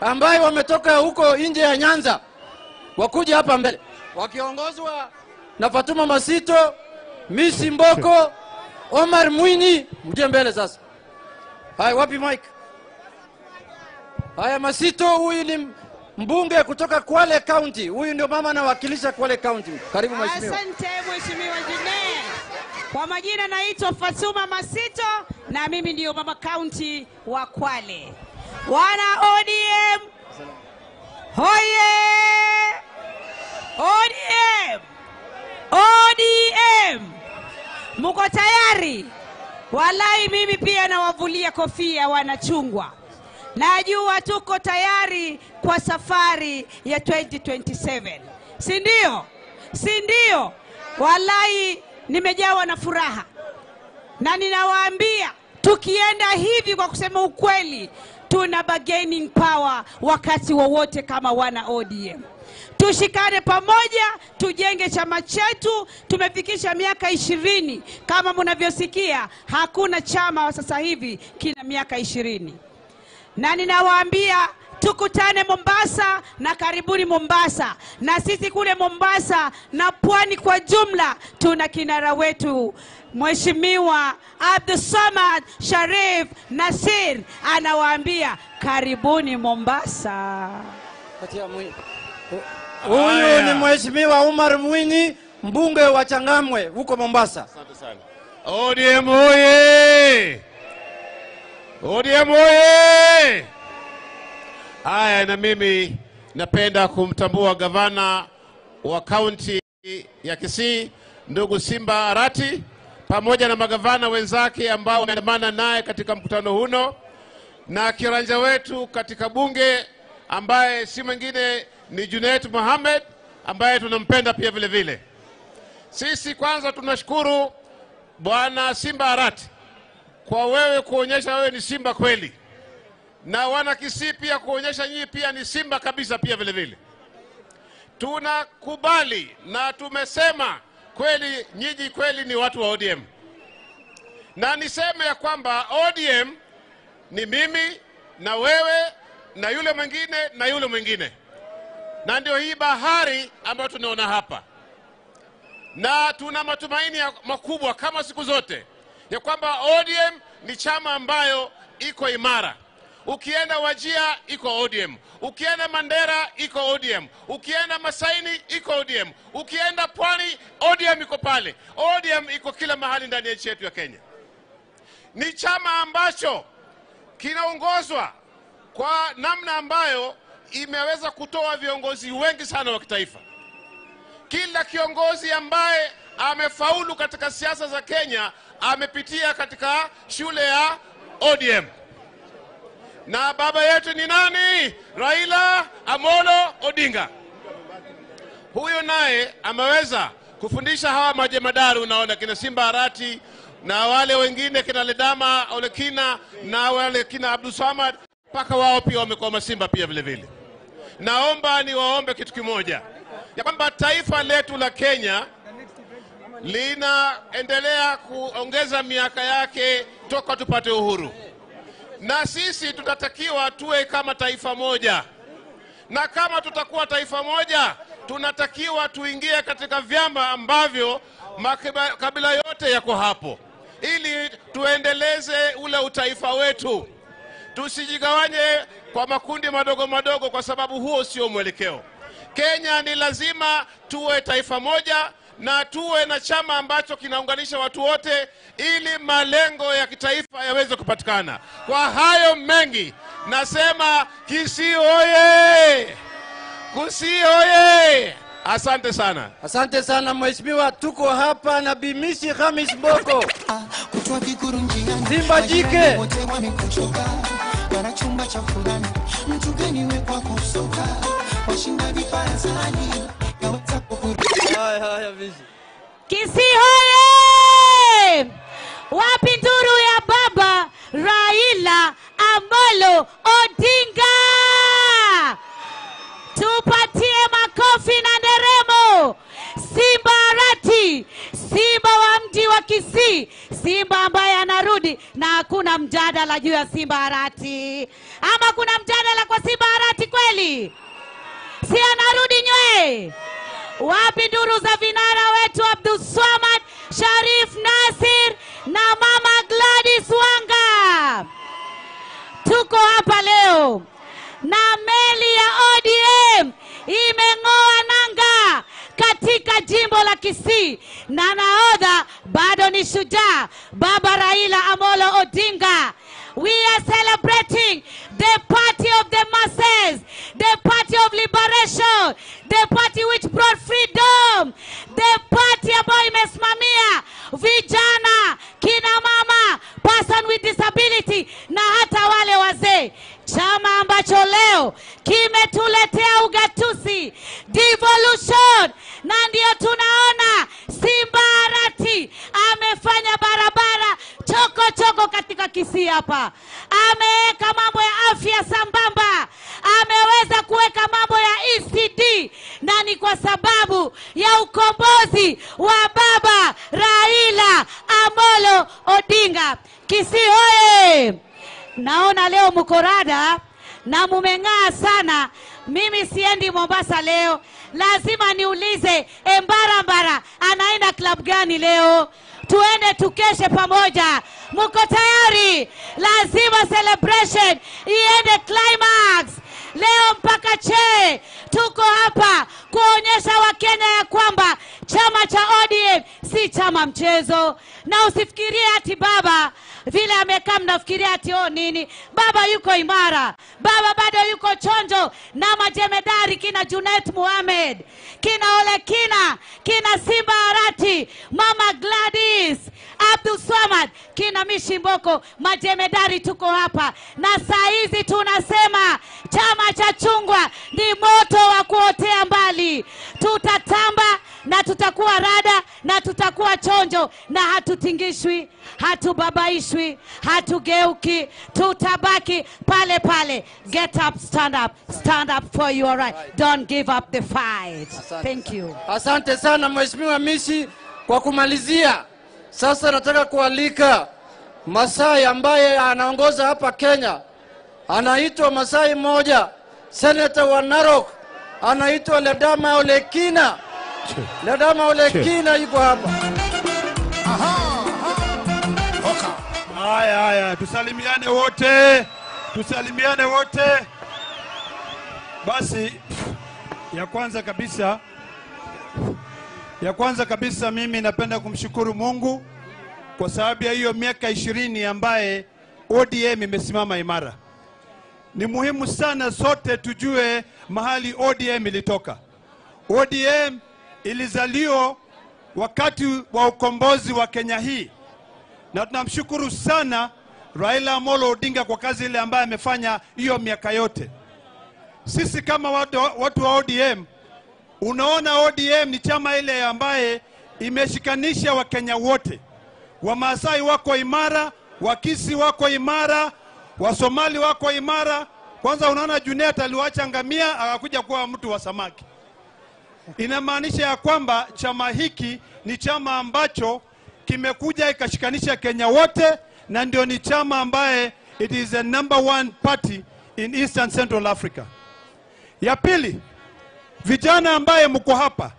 ambaye wametoka huko nje ya Nyanza wakuja hapa mbele wakiongozwa na Fatuma Masito, Misi Mboko, Omar Mwinyi. Mje mbele sasa. Haya, wapi mic? Haya, Masito huyu ni mbunge kutoka Kwale County. Huyu ndio mama anawakilisha Kwale County. Karibu mheshimiwa. Asante mheshimiwa Jine. Kwa majina naitwa Fatuma Masito na mimi ndio mama county wa Kwale. Wana ODM hoye! ODM! ODM! Muko tayari? Walai mimi pia nawavulia kofia wanachungwa. Najua tuko tayari kwa safari ya 2027. Si ndio? Si ndio? Walai nimejawa na furaha. Na ninawaambia tukienda hivi kwa kusema ukweli, tuna bargaining power wakati wowote kama wana ODM. Tushikane pamoja, tujenge chama chetu. Tumefikisha miaka 20. Kama mnavyosikia, hakuna chama sasa hivi kina miaka 20. Na ninawaambia tukutane Mombasa na karibuni Mombasa. Na sisi kule Mombasa na pwani kwa jumla tuna kinara wetu Mheshimiwa Abdulswamad Sharif Nasir, anawaambia karibuni Mombasa. Huyu ni Mheshimiwa Umar Mwinyi, mbunge wa Changamwe huko Mombasa. Asante sana. ODM oye! ODM oye! Haya, na mimi napenda kumtambua gavana wa kaunti ya Kisii ndugu Simba Arati pamoja na magavana wenzake ambao wameandamana naye katika mkutano huno, na kiranja wetu katika bunge ambaye si mwingine ni Junet Mohamed ambaye tunampenda pia vile vile. Sisi kwanza tunashukuru Bwana Simba Arati kwa wewe kuonyesha wewe ni simba kweli, na wana Kisii pia kuonyesha nyinyi pia ni simba kabisa pia vile vile. Tunakubali na tumesema kweli nyinyi kweli ni watu wa ODM. Na niseme ya kwamba ODM ni mimi na wewe na yule mwingine na yule mwingine. Na ndio hii bahari ambayo tunaona hapa. Na tuna matumaini makubwa kama siku zote ya kwamba ODM ni chama ambayo iko imara. Ukienda Wajia iko ODM, ukienda Mandera iko ODM, ukienda Masaini iko ODM, ukienda Pwani ODM iko pale. ODM iko kila mahali ndani ya nchi yetu ya Kenya. Ni chama ambacho kinaongozwa kwa namna ambayo imeweza kutoa viongozi wengi sana wa kitaifa. Kila kiongozi ambaye amefaulu katika siasa za Kenya amepitia katika shule ya ODM. Na baba yetu ni nani? Raila Amolo Odinga. Huyo naye ameweza kufundisha hawa majemadari, unaona kina Simba Arati na wale wengine kina Ledama Olekina na wale kina Abdulswamad, mpaka wao pia wamekuwa masimba pia vile vile. Naomba niwaombe kitu kimoja, ya kwamba taifa letu la Kenya linaendelea kuongeza miaka yake toka tupate uhuru. Na sisi tutatakiwa tuwe kama taifa moja. Na kama tutakuwa taifa moja, tunatakiwa tuingie katika vyama ambavyo makabila yote yako hapo, ili tuendeleze ule utaifa wetu. Tusijigawanye kwa makundi madogo madogo, kwa sababu huo sio mwelekeo. Kenya ni lazima tuwe taifa moja na tuwe na chama ambacho kinaunganisha watu wote ili malengo ya kitaifa yaweze kupatikana. Kwa hayo mengi nasema Kisii oye! Kisii oye! Asante sana. Asante sana mheshimiwa. Tuko hapa na Bimisi Khamis Mboko. Simba jike. Kisii hoye! Wapi nduru ya baba Raila Amolo Odinga? Tupatie makofi na nderemo. Simba Arati, simba wa mji wa Kisii, simba ambaye anarudi na hakuna mjadala juu ya Simba Arati. Ama kuna mjadala kwa Simba Arati kweli? Si anarudi nywe? Wapi nduru za vinara wetu Abdulswamad Sharif Nasir na Mama Gladys Wanga? Tuko hapa leo na meli ya ODM imeng'oa nanga katika jimbo la Kisii, na nahodha bado ni shujaa Baba Raila Amolo Odinga. We are celebrating the party of the masses, the party of liberation, the party which brought freedom, the party ambayo imesimamia vijana, kina mama, person with disability na hata wale wazee. Chama ambacho leo kimetuletea ugatuzi, devolution, na ndio tunaona Simba Arati amefanya barabara choko choko katika Kisii hapa. Ameweka mambo ya afya sambamba, ameweza kuweka mambo ya ECD. na ni kwa sababu ya ukombozi wa baba Raila Amolo Odinga. Kisii hoye! Naona leo mko rada na mumeng'aa sana. Mimi siendi Mombasa leo, lazima niulize Embarambara anaenda club gani leo? Tuende tukeshe pamoja. Mko tayari? Lazima celebration iende climax leo mpaka che. Tuko hapa kuonyesha Wakenya ya kwamba chama cha ODM si chama mchezo. Na usifikirie ati baba vile amekaa mnafikiria ati oh nini. Baba yuko imara, baba bado yuko chonjo na majemedari kina Junet Mohamed, kina Ole Kina, kina Simba Arati, Mama Gladys, Abdul Swamad, kina Mishimboko, majemedari tuko hapa. Na saa hizi tunasema chama cha chungwa ni moto wa kuotea mbali. Tutatamba na tutakuwa rada na tutakuwa chonjo, na hatutingishwi, hatubabaishwi, hatugeuki, tutabaki pale pale. Get up, stand up, stand up for your right. Don't give up the fight. Thank you. Asante sana Mheshimiwa Mishi. Kwa kumalizia, sasa nataka kualika Masai ambaye anaongoza hapa Kenya. Anaitwa Masai moja, senator wa Narok, anaitwa Ledama Olekina. Ledama Olekina yuko hapa. Haya haya, tusalimiane wote. Tusalimiane wote. Basi ya kwanza kabisa mimi napenda kumshukuru Mungu kwa sababu ya hiyo miaka 20 ambaye ODM imesimama imara. Ni muhimu sana sote tujue mahali ODM ilitoka. ODM ilizaliwa wakati wa ukombozi wa Kenya hii. Na tunamshukuru sana Raila Amolo Odinga kwa kazi ile ambaye amefanya hiyo miaka yote. Sisi kama watu wa ODM, unaona ODM ni chama ile ambaye imeshikanisha Wakenya wote. Wamaasai wako imara, Wakisi wako imara, Wasomali wako imara. Kwanza unaona Junet aliwacha ngamia akakuja kuwa mtu wa samaki. Inamaanisha ya kwamba chama hiki ni chama ambacho kimekuja ikashikanisha Kenya wote, na ndio ni chama ambaye it is the number 1 party in Eastern Central Africa. Ya pili, vijana ambaye mko hapa,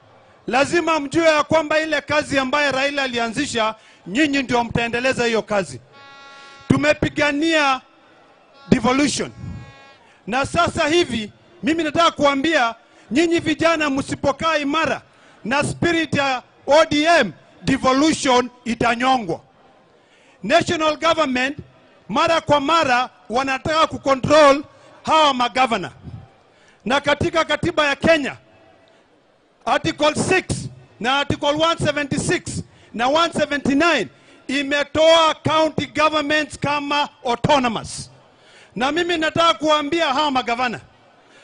lazima mjue ya kwamba ile kazi ambaye Raila alianzisha, nyinyi ndio mtaendeleza hiyo kazi. Tumepigania devolution. Na sasa hivi mimi nataka kuambia nyinyi vijana, msipokaa imara na spirit ya ODM, devolution itanyongwa. National government mara kwa mara wanataka kucontrol hawa magavana. Na katika katiba ya Kenya, Article 6 na Article 176 na 179 imetoa county governments kama autonomous. Na mimi nataka kuambia hawa magavana,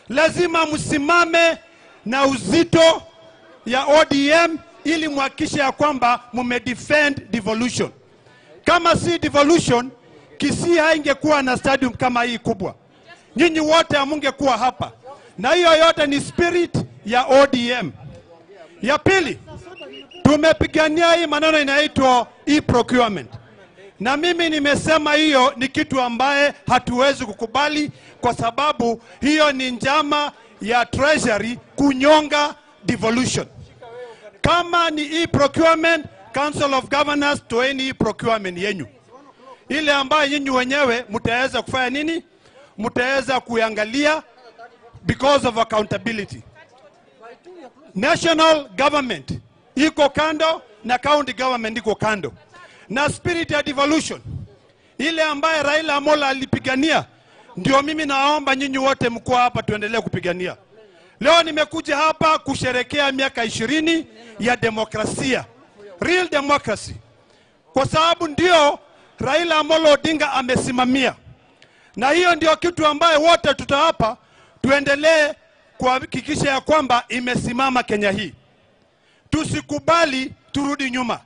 lazima msimame na uzito ya ODM ili muhakikishe ya kwamba mumedefend devolution. Kama si devolution, Kisii haingekuwa na stadium kama hii kubwa. Nyinyi wote hamungekuwa hapa. Na hiyo yote ni spirit ya ODM. Ya pili, tumepigania hii maneno inaitwa e-procurement. Na mimi nimesema hiyo ni kitu ambaye hatuwezi kukubali, kwa sababu hiyo ni njama ya Treasury kunyonga devolution. Kama ni e-procurement, Council of Governors, toeni e-procurement yenyu. Ile ambayo nyinyi wenyewe mtaweza kufanya nini? Mtaweza kuangalia because of accountability. National government iko kando na county government iko kando. Na spirit ya devolution ile ambaye Raila Amolo alipigania, ndio mimi naomba nyinyi wote mko hapa tuendelee kupigania. Leo nimekuja hapa kusherekea miaka 20 ya demokrasia, real democracy, kwa sababu ndio Raila Amolo Odinga amesimamia. Na hiyo ndio kitu ambaye wote tutahapa tuendelee kuhakikisha ya kwamba imesimama Kenya hii. Tusikubali turudi nyuma.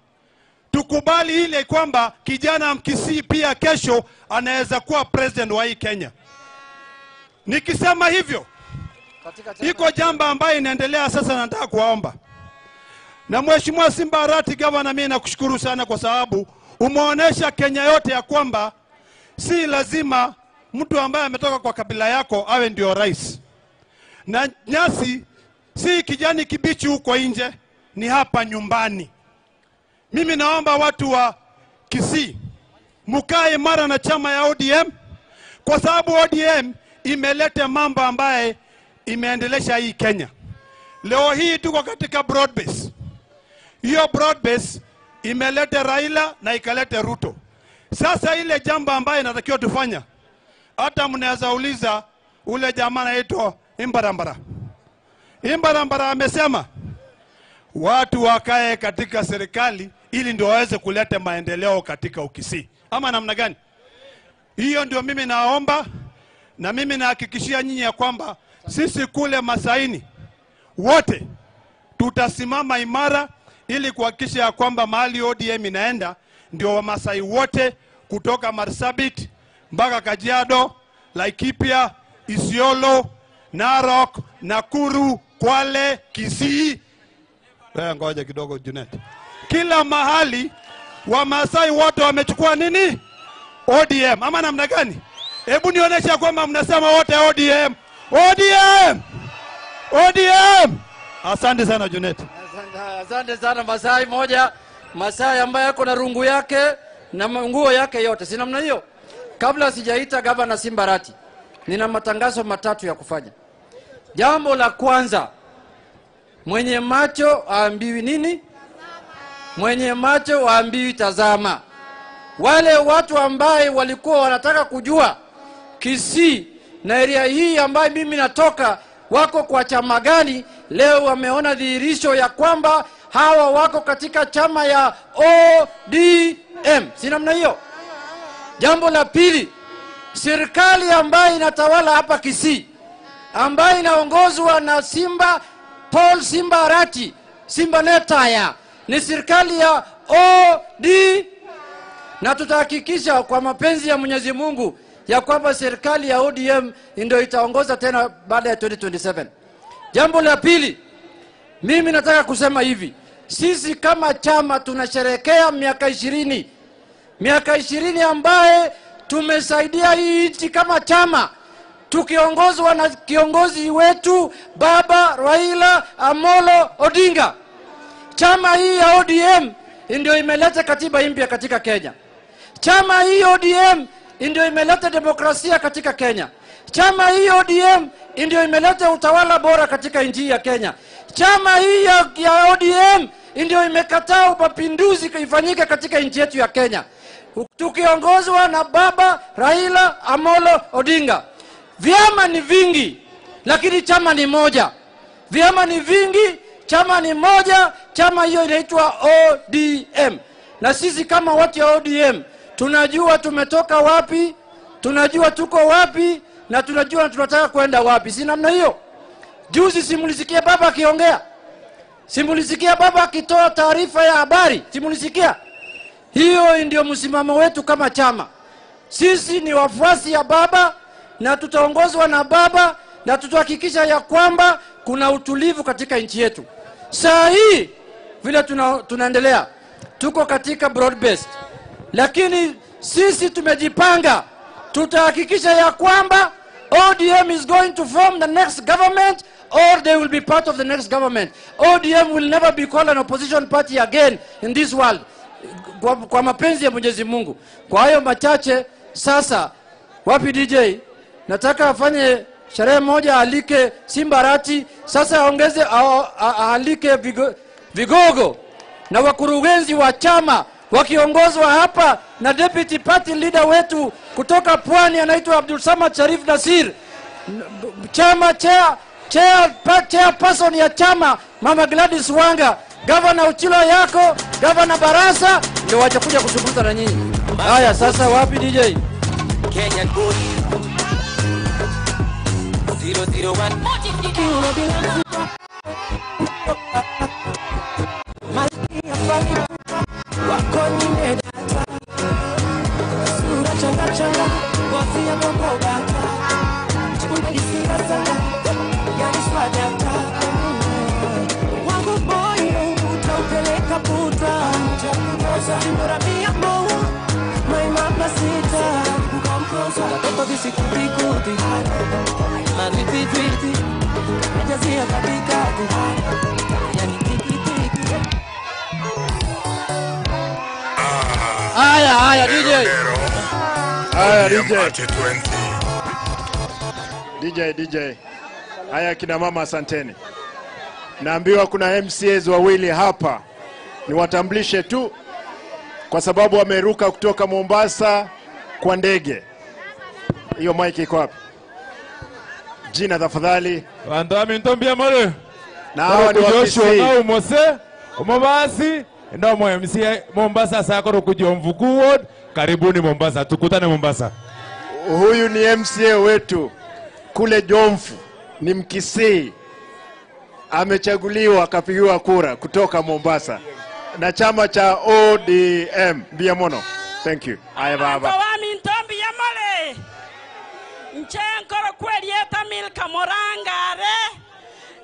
Tukubali ile kwamba kijana Mkisii pia kesho anaweza kuwa president wa hii Kenya. Nikisema hivyo, Iko jambo ambayo inaendelea sasa, nataka kuwaomba. Na Mheshimiwa Simba Arati gavana, mimi nakushukuru sana kwa sababu umeonesha Kenya yote ya kwamba si lazima mtu ambaye ametoka kwa kabila yako awe ndio rais. Na nyasi si kijani kibichi huko nje, ni hapa nyumbani. Mimi naomba watu wa Kisii mkae imara na chama ya ODM, kwa sababu ODM imeleta mambo ambaye imeendelesha hii Kenya. Leo hii tuko katika broad base. Hiyo broad base imeleta Raila na ikaleta Ruto. Sasa ile jambo ambaye inatakiwa tufanya, hata mnaweza uliza ule jamaa anaitwa Imbarambara. Imbarambara amesema watu wakae katika serikali ili ndio waweze kuleta maendeleo katika Ukisii. Ama namna gani? Hiyo ndio mimi naomba, na mimi nahakikishia nyinyi ya kwamba sisi kule Masaini wote tutasimama imara ili kuhakikisha ya kwamba mahali ODM inaenda ndio Wamasai wote kutoka Marsabit mpaka Kajiado, Laikipia, Isiolo, Narok, Nakuru, Kwale, Kisii. Ngoja kidogo Junet. Kila mahali Wamasai wote wamechukua nini? ODM. Ama namna gani? Hebu nionyeshe kwamba mnasema wote ODM. ODM! ODM! Asante sana Junet. Asante sana Masai moja. Masai ambaye ako na rungu yake na nguo yake yote. Si namna hiyo? Kabla sijaita gavana Simba Arati, nina matangazo matatu ya kufanya. Jambo la kwanza, mwenye macho haambiwi nini? Mwenye macho haambiwi tazama. Wale watu ambaye walikuwa wanataka kujua Kisii na area hii ambaye mimi natoka wako kwa chama gani, leo wameona dhihirisho ya kwamba hawa wako katika chama ya ODM. Si namna hiyo? Jambo la pili, serikali ambayo inatawala hapa Kisii, ambayo inaongozwa na Simba Paul Simba Arati, Simba Netaya, ni serikali ya ODM. Na tutahakikisha kwa mapenzi ya Mwenyezi Mungu ya kwamba serikali ya ODM ndio itaongoza tena baada ya 2027. Jambo la pili, mimi nataka kusema hivi, sisi kama chama tunasherehekea miaka 20. Miaka 20 ambaye tumesaidia hii nchi kama chama, tukiongozwa na kiongozi wetu Baba Raila Amolo Odinga. Chama hii ya ODM ndio imeleta katiba mpya katika Kenya. Chama hii ODM ndio imeleta demokrasia katika Kenya. Chama hii ODM ndio imeleta utawala bora katika nchi ya Kenya. Chama hii ya ODM ndio imekataa mapinduzi ifanyike katika nchi yetu ya Kenya, tukiongozwa na Baba Raila Amolo Odinga. Vyama ni vingi, lakini chama ni moja. Vyama ni vingi, chama ni moja. Chama hiyo inaitwa ODM. Na sisi kama watu ya ODM tunajua tumetoka wapi, tunajua tuko wapi, na tunajua tunataka kwenda wapi. Si namna hiyo? Juzi simulisikia baba akiongea, simulisikia baba akitoa taarifa ya habari, simulisikia? Hiyo ndio msimamo wetu kama chama. Sisi ni wafuasi ya baba na tutaongozwa na baba, na tutahakikisha ya kwamba kuna utulivu katika nchi yetu. Saa hii vile tunaendelea, tuko katika broad based, lakini sisi tumejipanga. Tutahakikisha ya kwamba ODM is going to form the next government, or they will be part of the next government. ODM will never be called an opposition party again in this world. Kwa mapenzi ya Mwenyezi Mungu. Kwa hayo machache, sasa wapi DJ? Nataka afanye sherehe moja, alike Simba Arati, sasa aongeze, alike vigogo na wakurugenzi wa chama wakiongozwa hapa na deputy party leader wetu kutoka Pwani anaitwa Abdul Samad Sharif Nasir, chama chairperson ya chama Mama Gladys Wanga, Governor Uchilo Yako, Governor Barasa ndio watakuja kuzungumza na nyinyi. Haya, sasa wapi DJ? Kenyan boy 001 changa changa, ngozi ya visikuti kuti mariti twiti najazia katikati yani tiki tiki. Haya haya DJ. Haya DJ. DJ DJ. Haya kina mama asanteni. Naambiwa kuna MCAs wawili hapa. Niwatambulishe tu kwa sababu wameruka kutoka Mombasa kwa ndege. Hiyo mic iko wapi? Jina tafadhali. Wandami ntombia mole. Na hawa ni wa Joshua Kisii. na umose Mombasi ndio mo MCA Mombasa sako kuja Mvuku Ward. Karibuni Mombasa, tukutane Mombasa. Huyu ni MCA wetu kule Jomfu, ni Mkisii. Amechaguliwa akapigiwa kura kutoka Mombasa na chama cha ODM. Biamono. Thank you. Aya baba. Wami ntombi ya mole. Nchenkoro kweli eta milka morangare.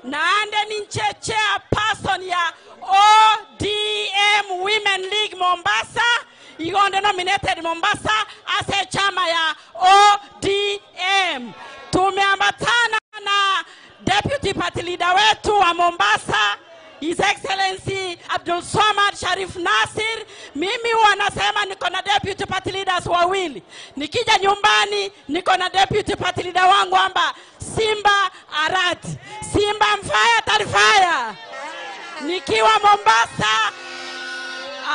Naande ni nchechea person ya ODM Women League Mombasa. Igonde nominated Mombasa ase chama ya ODM. Tumeambatana na Deputy Party Leader wetu wa Mombasa, His Excellency Abdul Swamad Sharif Nasir. Mimi huwa nasema niko na Deputy Party Leaders wawili. Nikija nyumbani niko na Deputy Party Leader wangu amba Simba Arati. Simba mfaya tarifaya. Nikiwa Mombasa,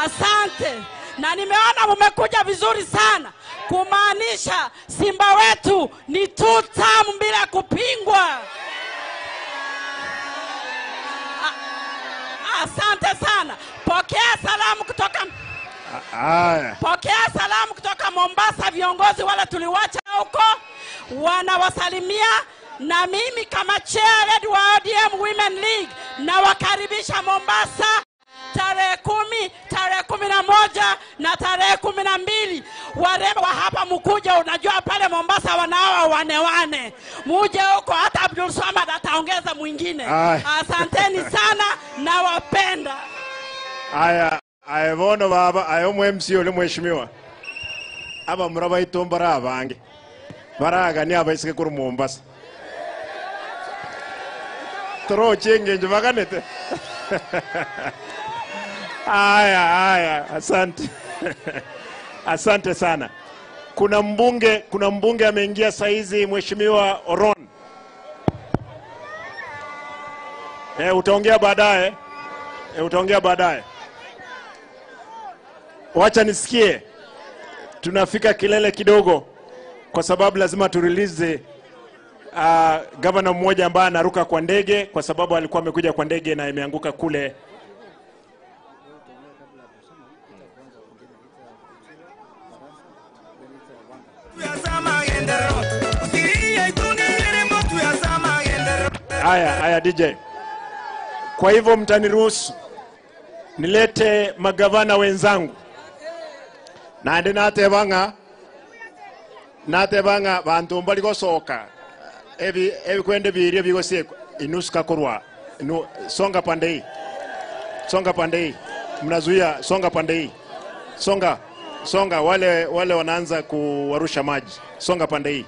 asante. Na nimeona mmekuja vizuri sana. Kumaanisha Simba wetu ni two term bila kupingwa. Asante sana. Pokea salamu kutoka Pokea salamu kutoka Mombasa, viongozi wale tuliwacha huko wanawasalimia, na mimi kama chair wa ODM Women League nawakaribisha Mombasa tarehe 10, tarehe 11 na tarehe 12. Warembo wa hapa mkuja, unajua pale Mombasa wanaoa wane. Muje huko, hata Abdul Swamad ataongeza mwingine. Asanteni sana na wapenda. Aya, aya bono baba, aya MC ule mheshimiwa. Aba muraba itombara abange. Baraga ni abaisike kuri Mombasa. Toro chenge njibaganete. Aya, aya, asante. Asante sana. Kuna mbunge ameingia saizi, Mheshimiwa Oron. Utaongea baadaye. Utaongea baadaye. Wacha nisikie. Tunafika kilele kidogo kwa sababu lazima turelease governor mmoja ambaye anaruka kwa ndege kwa sababu alikuwa amekuja kwa ndege na imeanguka kule. Aya, aya DJ. Kwa hivyo mtaniruhusu nilete magavana wenzangu. Nande natebanga bantu mbali gosoka. Ebi kwende birie bigose inuska korwa. Songa pande hii. Songa pande hii. Mnazuia, songa pande hii. Songa, songa wale wanaanza kuwarusha maji. Songa pande hii.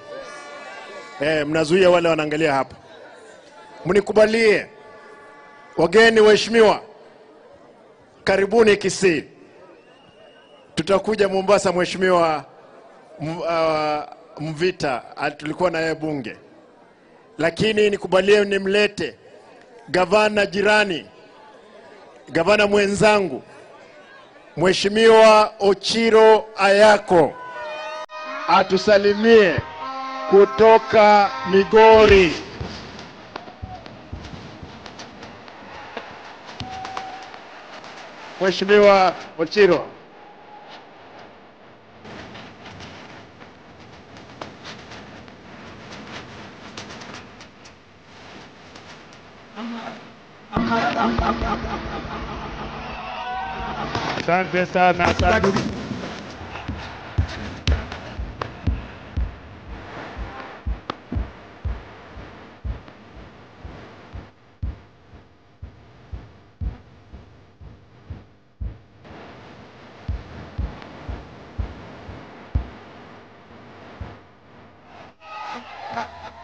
Mnazuia wale wanaangalia hapa. Mnikubalie wageni waheshimiwa, karibuni Kisii. Tutakuja Mombasa, Mheshimiwa Mvita, tulikuwa na yeye bunge. Lakini nikubalie nimlete gavana jirani, gavana mwenzangu, Mheshimiwa Ochiro Ayako, atusalimie kutoka Migori. Mheshimiwa Ochiro. Asante sana, asante.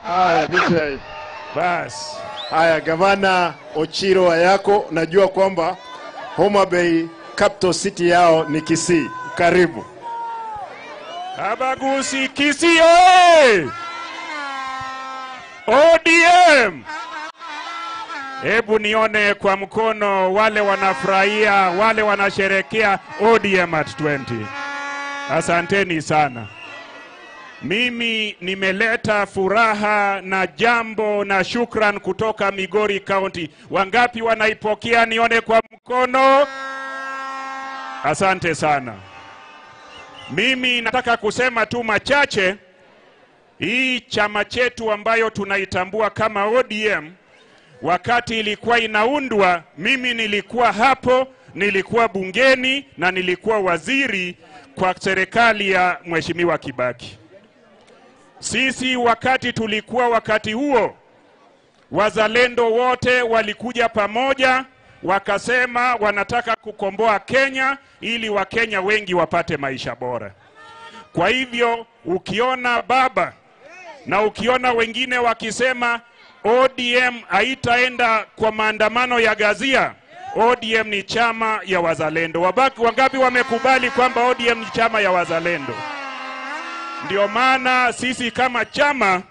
Haya, DJ. Bas. Haya, Gavana Ochiro Ayako, najua kwamba Homa Bay capital city yao ni Kisii. Karibu. Abagusi Kisii oye! ODM. Hebu nione kwa mkono wale wanafurahia, wale wanasherekea ODM at 20. Asanteni sana. Mimi nimeleta furaha na jambo na shukran kutoka Migori County. Wangapi wanaipokea nione kwa mkono? Asante sana. Mimi nataka kusema tu machache. Hii chama chetu ambayo tunaitambua kama ODM, wakati ilikuwa inaundwa, mimi nilikuwa hapo, nilikuwa bungeni na nilikuwa waziri kwa serikali ya Mheshimiwa Kibaki. Sisi wakati tulikuwa wakati huo, wazalendo wote walikuja pamoja, wakasema wanataka kukomboa Kenya ili Wakenya wengi wapate maisha bora. Kwa hivyo ukiona baba na ukiona wengine wakisema ODM haitaenda kwa maandamano ya ghasia, ODM ni chama ya wazalendo. Wangapi wamekubali kwamba ODM ni chama ya wazalendo? Ndio maana sisi kama chama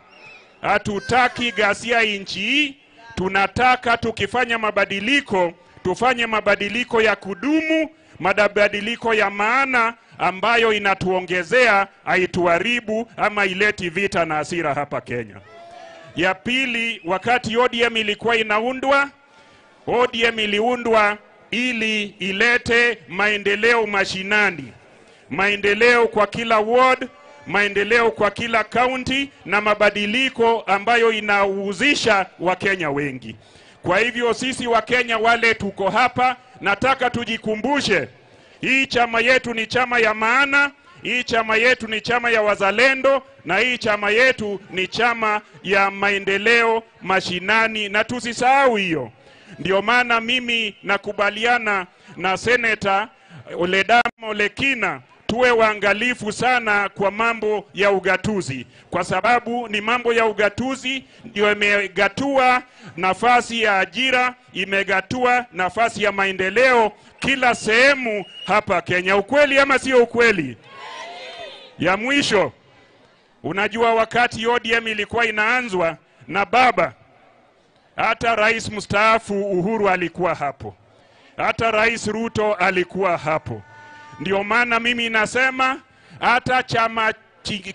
hatutaki ghasia nchi hii. Tunataka tukifanya mabadiliko, tufanye mabadiliko ya kudumu, mabadiliko ya maana ambayo inatuongezea, haituharibu ama ileti vita na hasira hapa Kenya. Ya pili, wakati ODM ilikuwa inaundwa, ODM iliundwa ili ilete maendeleo mashinani, maendeleo kwa kila ward, maendeleo kwa kila county na mabadiliko ambayo inahusisha Wakenya wengi. Kwa hivyo sisi Wakenya wale tuko hapa, nataka tujikumbushe, hii chama yetu ni chama ya maana, hii chama yetu ni chama ya wazalendo, na hii chama yetu ni chama ya maendeleo mashinani, na tusisahau hiyo. Ndio maana mimi nakubaliana na Seneta Ledama Olekina, tuwe waangalifu sana kwa mambo ya ugatuzi, kwa sababu ni mambo ya ugatuzi ndio imegatua nafasi ya ajira, imegatua nafasi ya maendeleo kila sehemu hapa Kenya. Ukweli ama sio ukweli? Ya mwisho, unajua wakati ODM ilikuwa inaanzwa na baba, hata rais mstaafu Uhuru alikuwa hapo, hata Rais Ruto alikuwa hapo. Ndio maana mimi nasema hata chama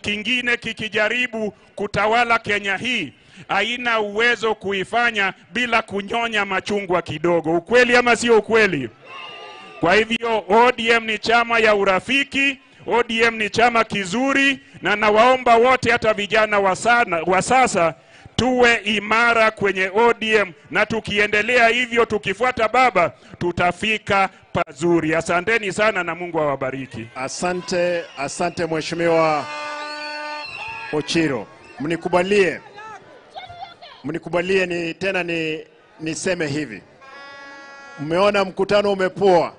kingine kikijaribu kutawala Kenya hii, haina uwezo kuifanya bila kunyonya machungwa kidogo. Ukweli ama sio ukweli? Kwa hivyo ODM ni chama ya urafiki, ODM ni chama kizuri, na nawaomba wote hata vijana wa sasa tuwe imara kwenye ODM, na tukiendelea hivyo tukifuata baba tutafika pazuri. Asanteni sana na Mungu awabariki. Asante, asante Mheshimiwa Ochiro. Mnikubalie ni tena niseme hivi. Mmeona mkutano umepoa,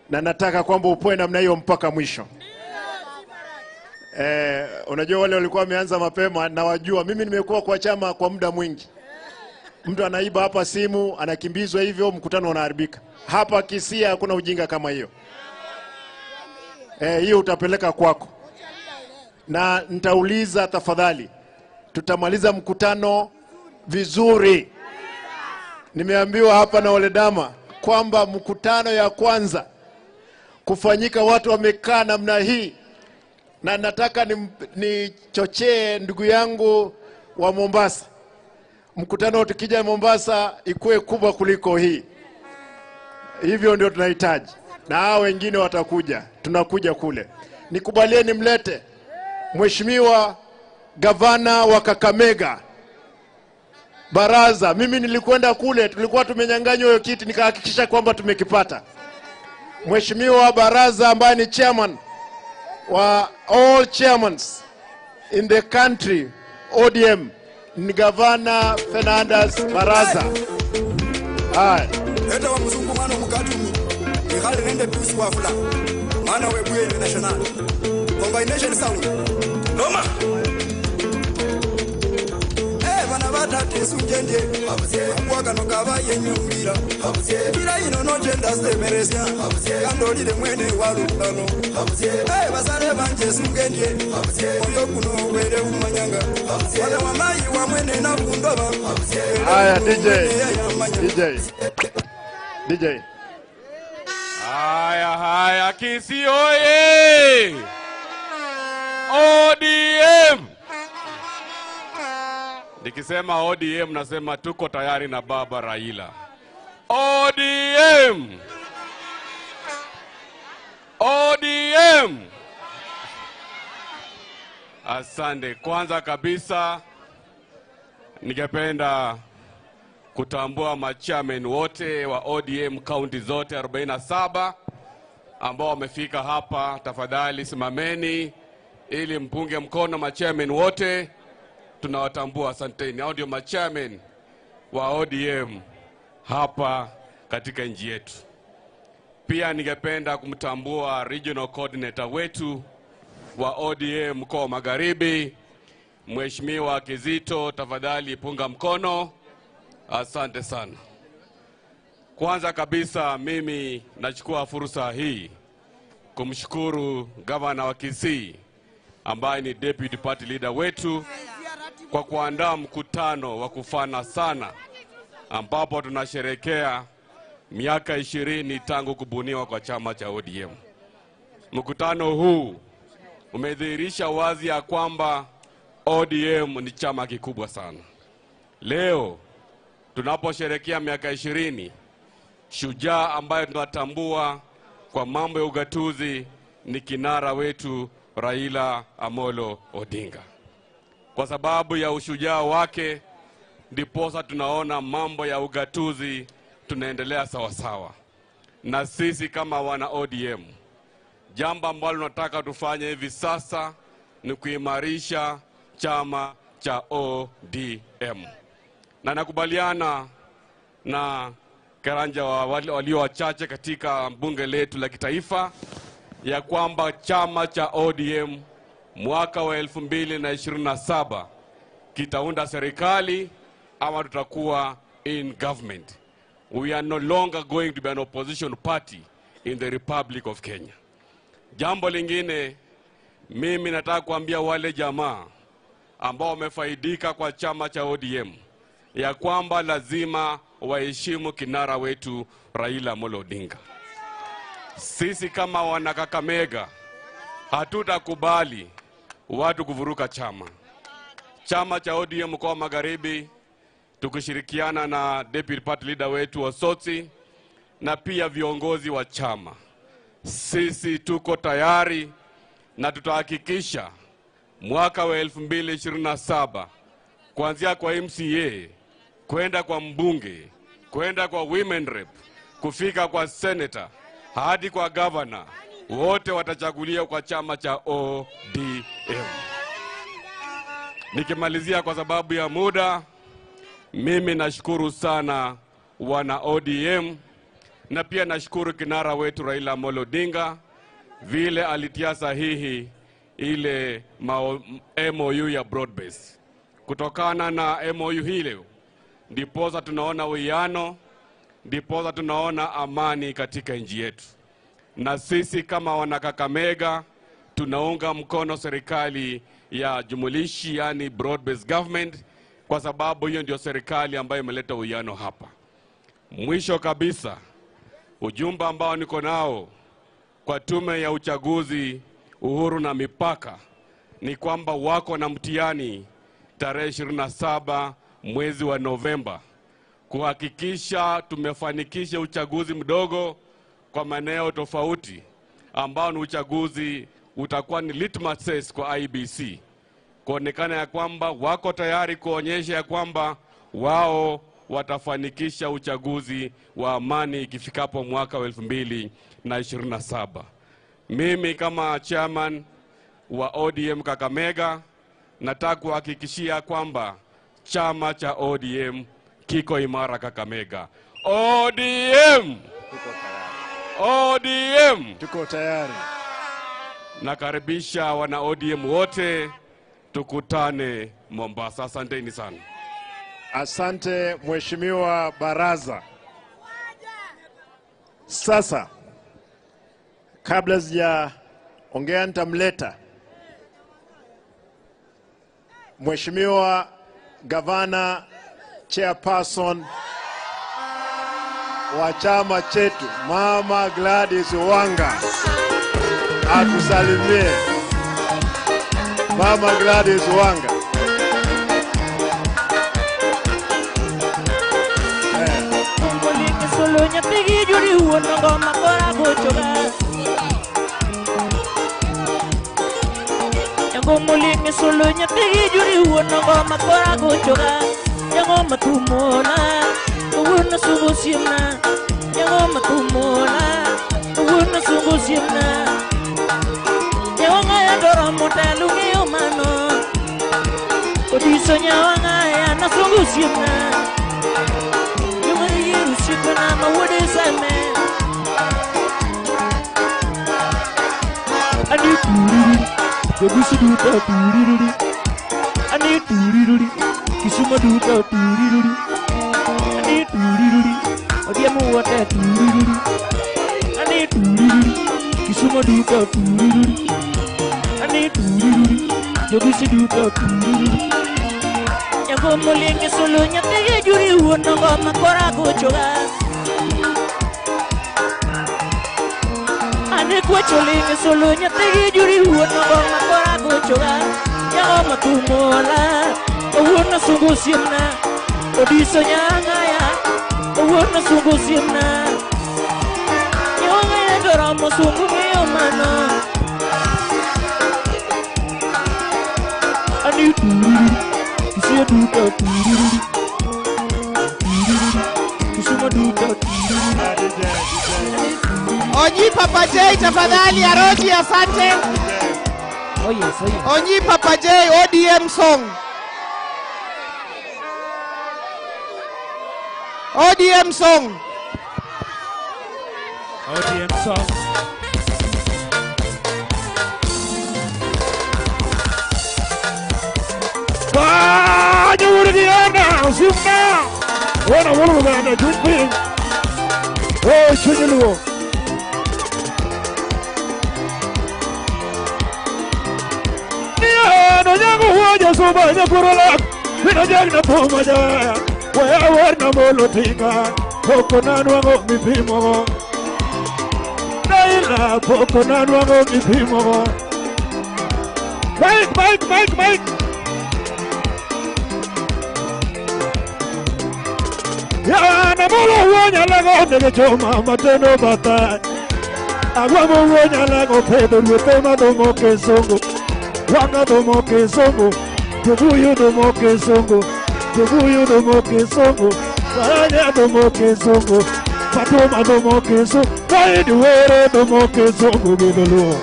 na nataka kwamba upoe namna hiyo mpaka mwisho. Unajua wale walikuwa wameanza mapema na wajua mimi nimekuwa kwa chama kwa muda mwingi. Mtu anaiba hapa simu, anakimbizwa hivyo, mkutano unaharibika. Hapa Kisii hakuna ujinga kama hiyo. Hiyo utapeleka kwako. Na nitauliza tafadhali, tutamaliza mkutano vizuri. Nimeambiwa hapa na Oledama kwamba mkutano ya kwanza kufanyika watu wamekaa namna hii, na nataka nichochee ndugu yangu wa Mombasa. Mkutano tukija Mombasa ikuwe kubwa kuliko hii. Hivyo ndio tunahitaji. Na hao wengine watakuja, tunakuja kule. Nikubalie nimlete Mheshimiwa Gavana wa Kakamega Baraza. Mimi nilikwenda kule, tulikuwa tumenyang'anywa hiyo kiti, nikahakikisha kwamba tumekipata. Mheshimiwa Baraza ambaye ni chairman wa all chairmans in the country ODM, ni Gavana Fernandes Baraza. Haya. Eta wa mzungu mwana mukatumi. Ihali nende piusi kwa fula. Mwana webuye international. Combination sound. Noma. banje sunjendye Mwagano kabaye nyumira Bila ino no jenda semeresya Kandolile mwene walundano Basale banje sungendye Oyo kuno wele umanyanga Wana wamayi wa mwene na kundoba. Haya DJ DJ DJ. Haya haya Kisii oye! ODM! Nikisema ODM nasema tuko tayari na baba Raila. ODM! ODM! Asante. Kwanza kabisa ningependa kutambua machairman wote wa ODM kaunti zote 47 ambao wamefika hapa. Tafadhali simameni ili mpunge mkono machairman wote. Tunawatambua, asanteni. Hao ndio machairman wa ODM hapa katika nchi yetu. Pia ningependa kumtambua regional coordinator wetu wa ODM mkoa wa Magharibi, Mheshimiwa Kizito, tafadhali punga mkono. Asante sana. Kwanza kabisa mimi nachukua fursa hii kumshukuru gavana wa Kisii ambaye ni deputy party leader wetu kwa kuandaa mkutano wa kufana sana ambapo tunasherehekea miaka 20 tangu kubuniwa kwa chama cha ODM. Mkutano huu umedhihirisha wazi ya kwamba ODM ni chama kikubwa sana. Leo tunaposherehekea miaka 20, shujaa ambaye tunatambua kwa mambo ya ugatuzi ni kinara wetu Raila Amolo Odinga. Kwa sababu ya ushujaa wake ndiposa tunaona mambo ya ugatuzi tunaendelea sawasawa. Na sisi kama wana ODM, jambo ambalo tunataka tufanye hivi sasa ni kuimarisha chama cha ODM. Na nakubaliana na Karanja walio wachache katika bunge letu la kitaifa ya kwamba chama cha ODM mwaka wa 2027 kitaunda serikali ama tutakuwa in government. We are no longer going to be an opposition party in the Republic of Kenya. Jambo lingine, mimi nataka kuambia wale jamaa ambao wamefaidika kwa chama cha ODM ya kwamba lazima waheshimu kinara wetu Raila Amolo Odinga. Sisi kama wana Kakamega hatutakubali watu kuvuruka chama. Chama cha ODM mkoa wa Magharibi tukishirikiana na deputy party leader wetu Osotsi na pia viongozi wa chama, sisi tuko tayari na tutahakikisha mwaka wa 2027 kuanzia kwa MCA kwenda kwa mbunge, kwenda kwa women rep, kufika kwa senator hadi kwa governor, wote watachaguliwa kwa chama cha ODM. Nikimalizia kwa sababu ya muda, mimi nashukuru sana wana ODM na pia nashukuru kinara wetu Raila Amolo Odinga vile alitia sahihi ile MOU ya broad base. Kutokana na MOU hile ndiposa tunaona uwiano, ndiposa tunaona amani katika nchi yetu. Na sisi kama wana Kakamega tunaunga mkono serikali ya jumulishi, yani broad based government, kwa sababu hiyo ndio serikali ambayo imeleta uwiano hapa. Mwisho kabisa, ujumbe ambao niko nao kwa tume ya uchaguzi uhuru na mipaka ni kwamba wako na mtihani tarehe 27 mwezi wa Novemba kuhakikisha tumefanikisha uchaguzi mdogo kwa maeneo tofauti ambao ni uchaguzi utakuwa ni litmus test kwa IBC, kuonekana ya kwamba wako tayari kuonyesha ya kwamba wao watafanikisha uchaguzi wa amani ikifikapo mwaka wa 2027. Mimi kama chairman wa ODM Kakamega nataka kuhakikishia kwamba chama cha ODM kiko imara Kakamega. ODM! ODM! Tuko tayari. Nakaribisha wana ODM wote, tukutane Mombasa. Asanteni sana. Asante Mheshimiwa Baraza. Sasa kabla sijaongea nitamleta Mheshimiwa Gavana Chairperson wa chama chetu Mama Gladys Wanga atusalimie. Mama Gladys Wanga. Onyi Papa J, tafadhali Aroji, asante. Oh yes, oh yes. Onyi Papa J, ODM song. ODM song. ODM song. Mike, Mike, Mike, Mike. Ya na bolo wonya lago de choma mateno bata. Agua wonya lago pedo tema domo que songo. Wanga domo que songo. Tubuyu domo que songo. Tubuyu domo que songo. Saranya domo que songo. Fatuma domo que songo. Kaiduere domo que songo gidolo.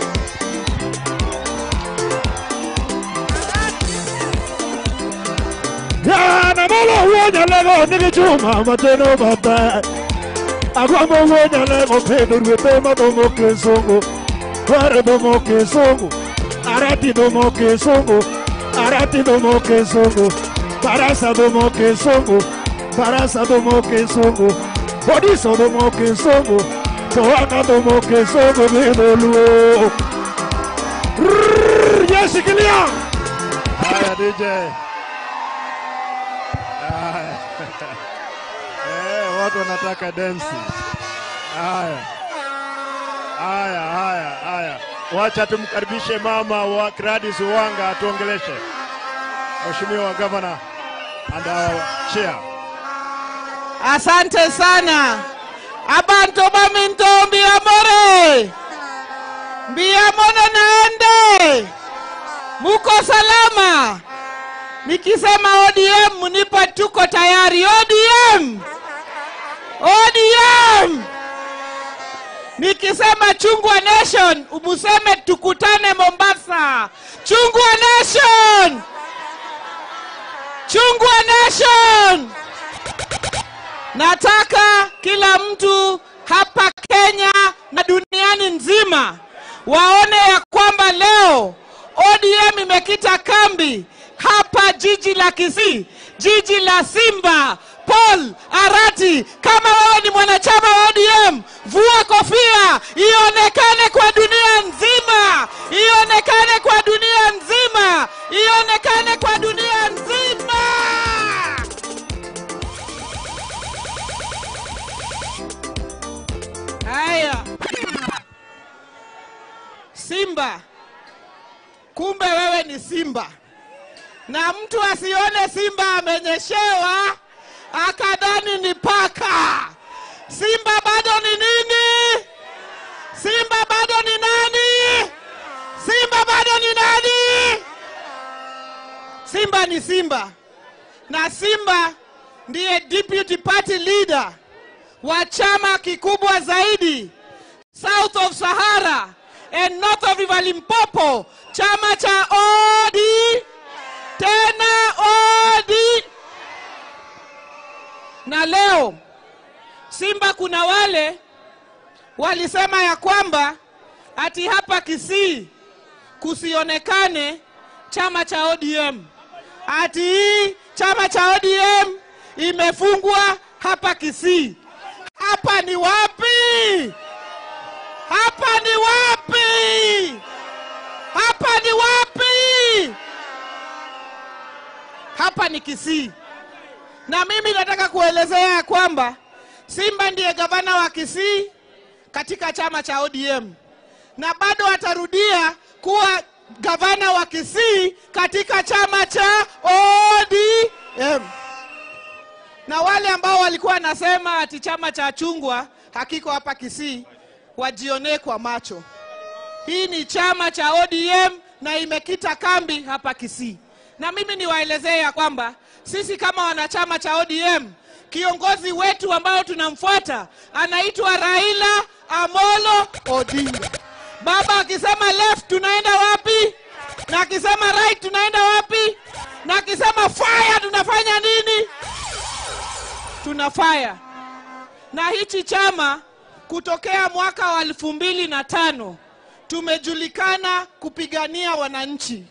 Ya na bolo wonya lago de choma mateno bata. Agua wonya lago pedo tema domo que songo. Ware domo que songo. Arati domo que songo. Arati domo que songo. Barasa domo que songo. Barasa domo que songo. Bodiso domo que songo. Toana domo que songo gidolo. Yeshikilia. Haya DJ. Watu wanataka dance. Haya. Haya, haya, haya. Wacha tumkaribishe mama wa Gladys Wanga atuongeleshe. Mheshimiwa Governor and our chair. Asante sana. Abantu baminto mbiamore. Mbiamono naende. Muko salama. Nikisema ODM mnipa tuko tayari. ODM. ODM. Nikisema Chungwa Nation, umuseme tukutane Mombasa. Chungwa Nation. Chungwa Nation. Nataka kila mtu hapa Kenya na duniani nzima waone ya kwamba leo ODM imekita kambi hapa jiji la Kisii, jiji la Simba, Paul Arati. Kama wewe ni mwanachama wa ODM, vua kofia ionekane kwa dunia nzima, ionekane kwa dunia nzima, ionekane kwa dunia nzima. Haya, Simba, kumbe wewe ni Simba. Na mtu asione Simba amenyeshewa akadhani ni paka. Simba bado ni nini? Simba bado ni nani? Simba bado ni nani? Simba ni Simba. Na Simba ndiye deputy party leader wa chama kikubwa zaidi South of Sahara and North of River Limpopo, chama cha OD, tena OD. Na leo Simba, kuna wale walisema ya kwamba ati hapa Kisii kusionekane chama cha ODM, ati chama cha ODM imefungwa hapa Kisii. Hapa ni wapi? Hapa ni wapi? Hapa ni wapi? Hapa ni Kisii. Na mimi nataka kuelezea kwamba Simba ndiye gavana wa Kisii katika chama cha ODM, na bado atarudia kuwa gavana wa Kisii katika chama cha ODM. Na wale ambao walikuwa nasema ati chama cha chungwa hakiko hapa Kisii, wajionee kwa macho. Hii ni chama cha ODM na imekita kambi hapa Kisii. Na mimi niwaelezee ya kwamba sisi kama wanachama cha ODM, kiongozi wetu ambao tunamfuata anaitwa Raila Amolo Odinga. Baba akisema left tunaenda wapi? Na akisema right tunaenda wapi? Na akisema fire tunafanya nini? Tuna fire. Na hichi chama kutokea mwaka wa 2005 tumejulikana kupigania wananchi.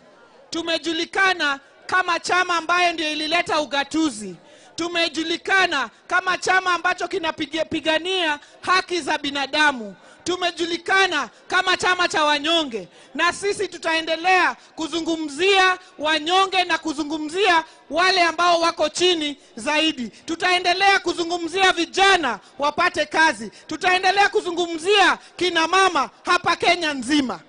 Tumejulikana kama chama ambayo ndio ilileta ugatuzi. Tumejulikana kama chama ambacho kinapigania haki za binadamu. Tumejulikana kama chama cha wanyonge. Na sisi tutaendelea kuzungumzia wanyonge na kuzungumzia wale ambao wako chini zaidi. Tutaendelea kuzungumzia vijana wapate kazi. Tutaendelea kuzungumzia kina mama hapa Kenya nzima.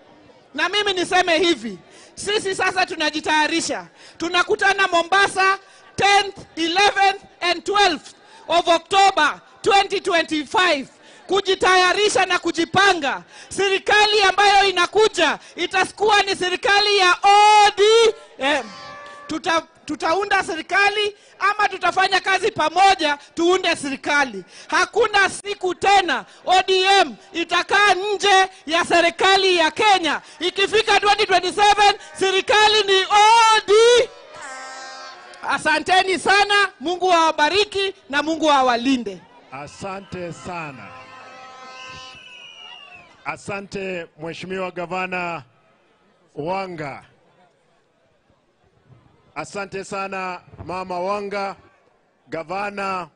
Na mimi niseme hivi, sisi sasa tunajitayarisha. Tunakutana Mombasa 10th, 11th and 12th of October 2025. Kujitayarisha na kujipanga. Serikali ambayo inakuja itakuwa ni serikali ya ODM. Tutaunda serikali ama tutafanya kazi pamoja tuunde serikali. Hakuna siku tena ODM itakaa nje ya serikali ya Kenya. Ikifika 2027 serikali ni ODM. Asanteni sana, Mungu awabariki na Mungu awalinde. Asante sana. Asante Mheshimiwa Gavana Wanga. Asante sana Mama Wanga, gavana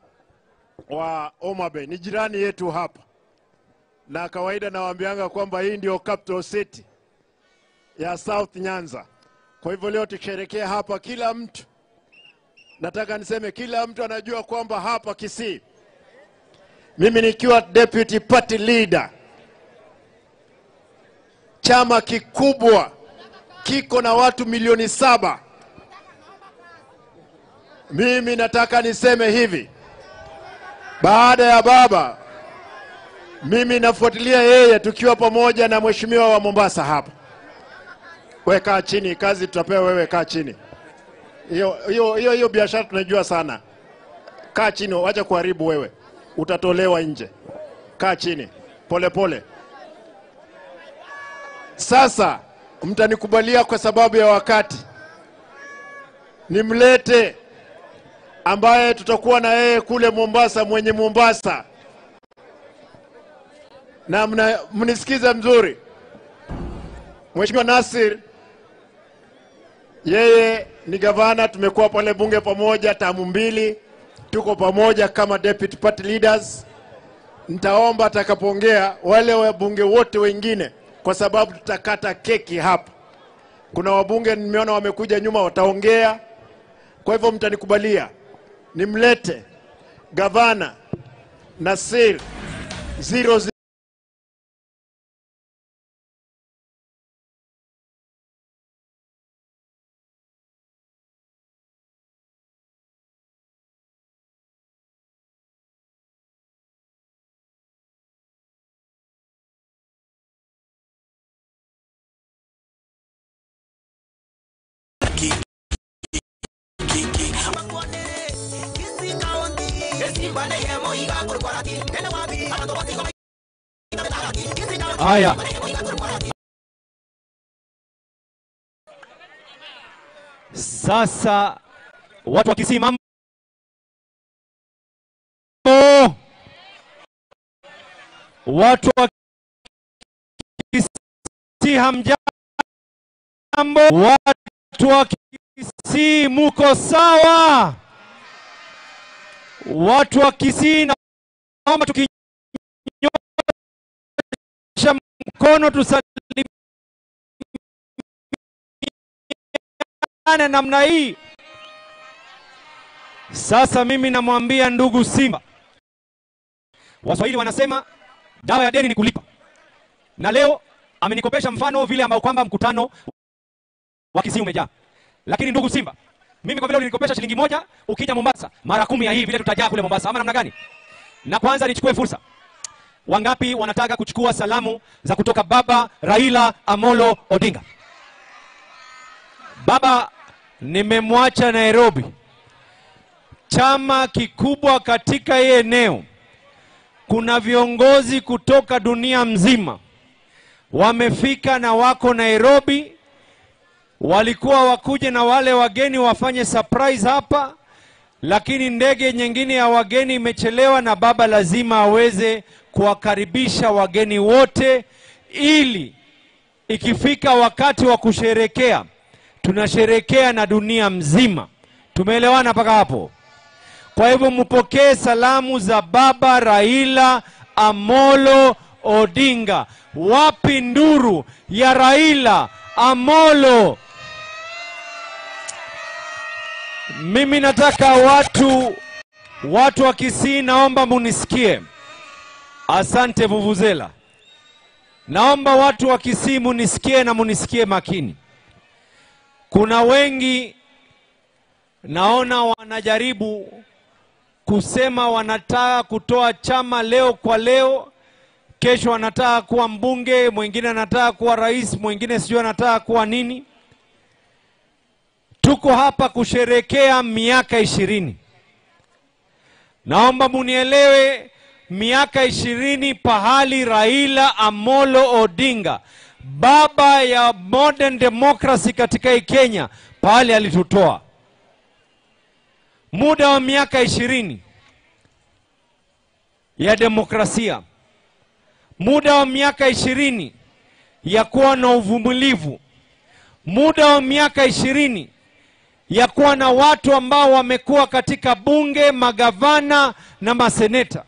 wa Homa Bay. Ni jirani yetu hapa. Na kawaida nawaambianga kwamba hii ndio capital city ya South Nyanza. Kwa hivyo leo tukisherehekea hapa, kila mtu, nataka niseme kila mtu anajua kwamba hapa Kisii, mimi nikiwa deputy party leader, chama kikubwa kiko na watu 7,000,000. Mimi nataka niseme hivi, baada ya baba, mimi nafuatilia yeye tukiwa pamoja na mheshimiwa wa Mombasa hapa. Wewe kaa chini, kazi tutapewa wewe, kaa chini. Hiyo biashara tunajua sana. Kaa chini, wacha kuharibu wewe. Utatolewa nje. Kaa chini, pole pole. Sasa mtanikubalia kwa sababu ya wakati, nimlete ambaye tutakuwa na yeye kule Mombasa, mwenye Mombasa. Na mnisikize mzuri. Mheshimiwa Nasir Yeye ni gavana, tumekuwa pale bunge pamoja tamu 2, tuko pamoja kama deputy party leaders. Nitaomba atakapoongea wale wabunge wote wengine, kwa sababu tutakata keki hapa. Kuna wabunge nimeona wamekuja nyuma wataongea. Kwa hivyo mtanikubalia nimlete gavana Nasir 00. Haya. Sasa watu wa Kisii mambo. Watu wa Kisii hamjambo. Watu wa Kisii muko sawa? Watu wa Kisii naomba tukinyosha mkono tusalimiane namna hii. Sasa mimi namwambia ndugu Simba, Waswahili wanasema dawa ya deni ni kulipa. Na leo amenikopesha mfano vile ambao kwamba mkutano wa Kisii umejaa. Lakini ndugu Simba, mimi kwa vile ulinikopesha shilingi 1, ukija Mombasa mara 10 ya hii vile tutajaa kule Mombasa, ama namna gani? Na kwanza nichukue fursa, wangapi wanataka kuchukua salamu za kutoka baba Raila Amolo Odinga? Baba nimemwacha Nairobi, chama kikubwa katika hii eneo. Kuna viongozi kutoka dunia mzima wamefika na wako Nairobi. Walikuwa wakuje na wale wageni wafanye surprise hapa, lakini ndege nyingine ya wageni imechelewa na baba lazima aweze kuwakaribisha wageni wote, ili ikifika wakati wa kusherekea tunasherekea na dunia mzima. Tumeelewana mpaka hapo? Kwa hivyo mpokee salamu za baba Raila Amolo Odinga. Wapi nduru ya Raila Amolo? Mimi nataka watu wa Kisii, naomba munisikie. Asante vuvuzela. Naomba watu wa Kisii munisikie na munisikie makini. Kuna wengi naona wanajaribu kusema wanataka kutoa chama leo kwa leo, kesho anataka kuwa mbunge, mwingine anataka kuwa rais, mwingine sijui anataka kuwa nini. Tuko hapa kusherekea miaka 20. Naomba munielewe, miaka 20 pahali Raila Amolo Odinga, baba ya modern democracy katika Kenya, pahali alitutoa. Muda wa miaka 20 ya demokrasia, muda wa miaka 20 ya kuwa na uvumilivu, muda wa miaka 20 ya kuwa na watu ambao wamekuwa katika bunge, magavana na maseneta,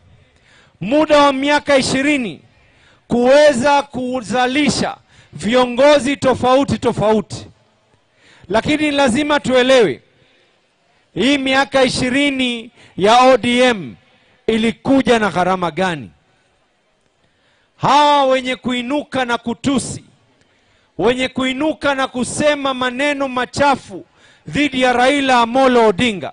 muda wa miaka 20 kuweza kuzalisha viongozi tofauti tofauti. Lakini lazima tuelewe, hii miaka 20 ya ODM ilikuja na gharama gani? Hawa wenye kuinuka na kutusi, wenye kuinuka na kusema maneno machafu dhidi ya Raila Amolo Odinga,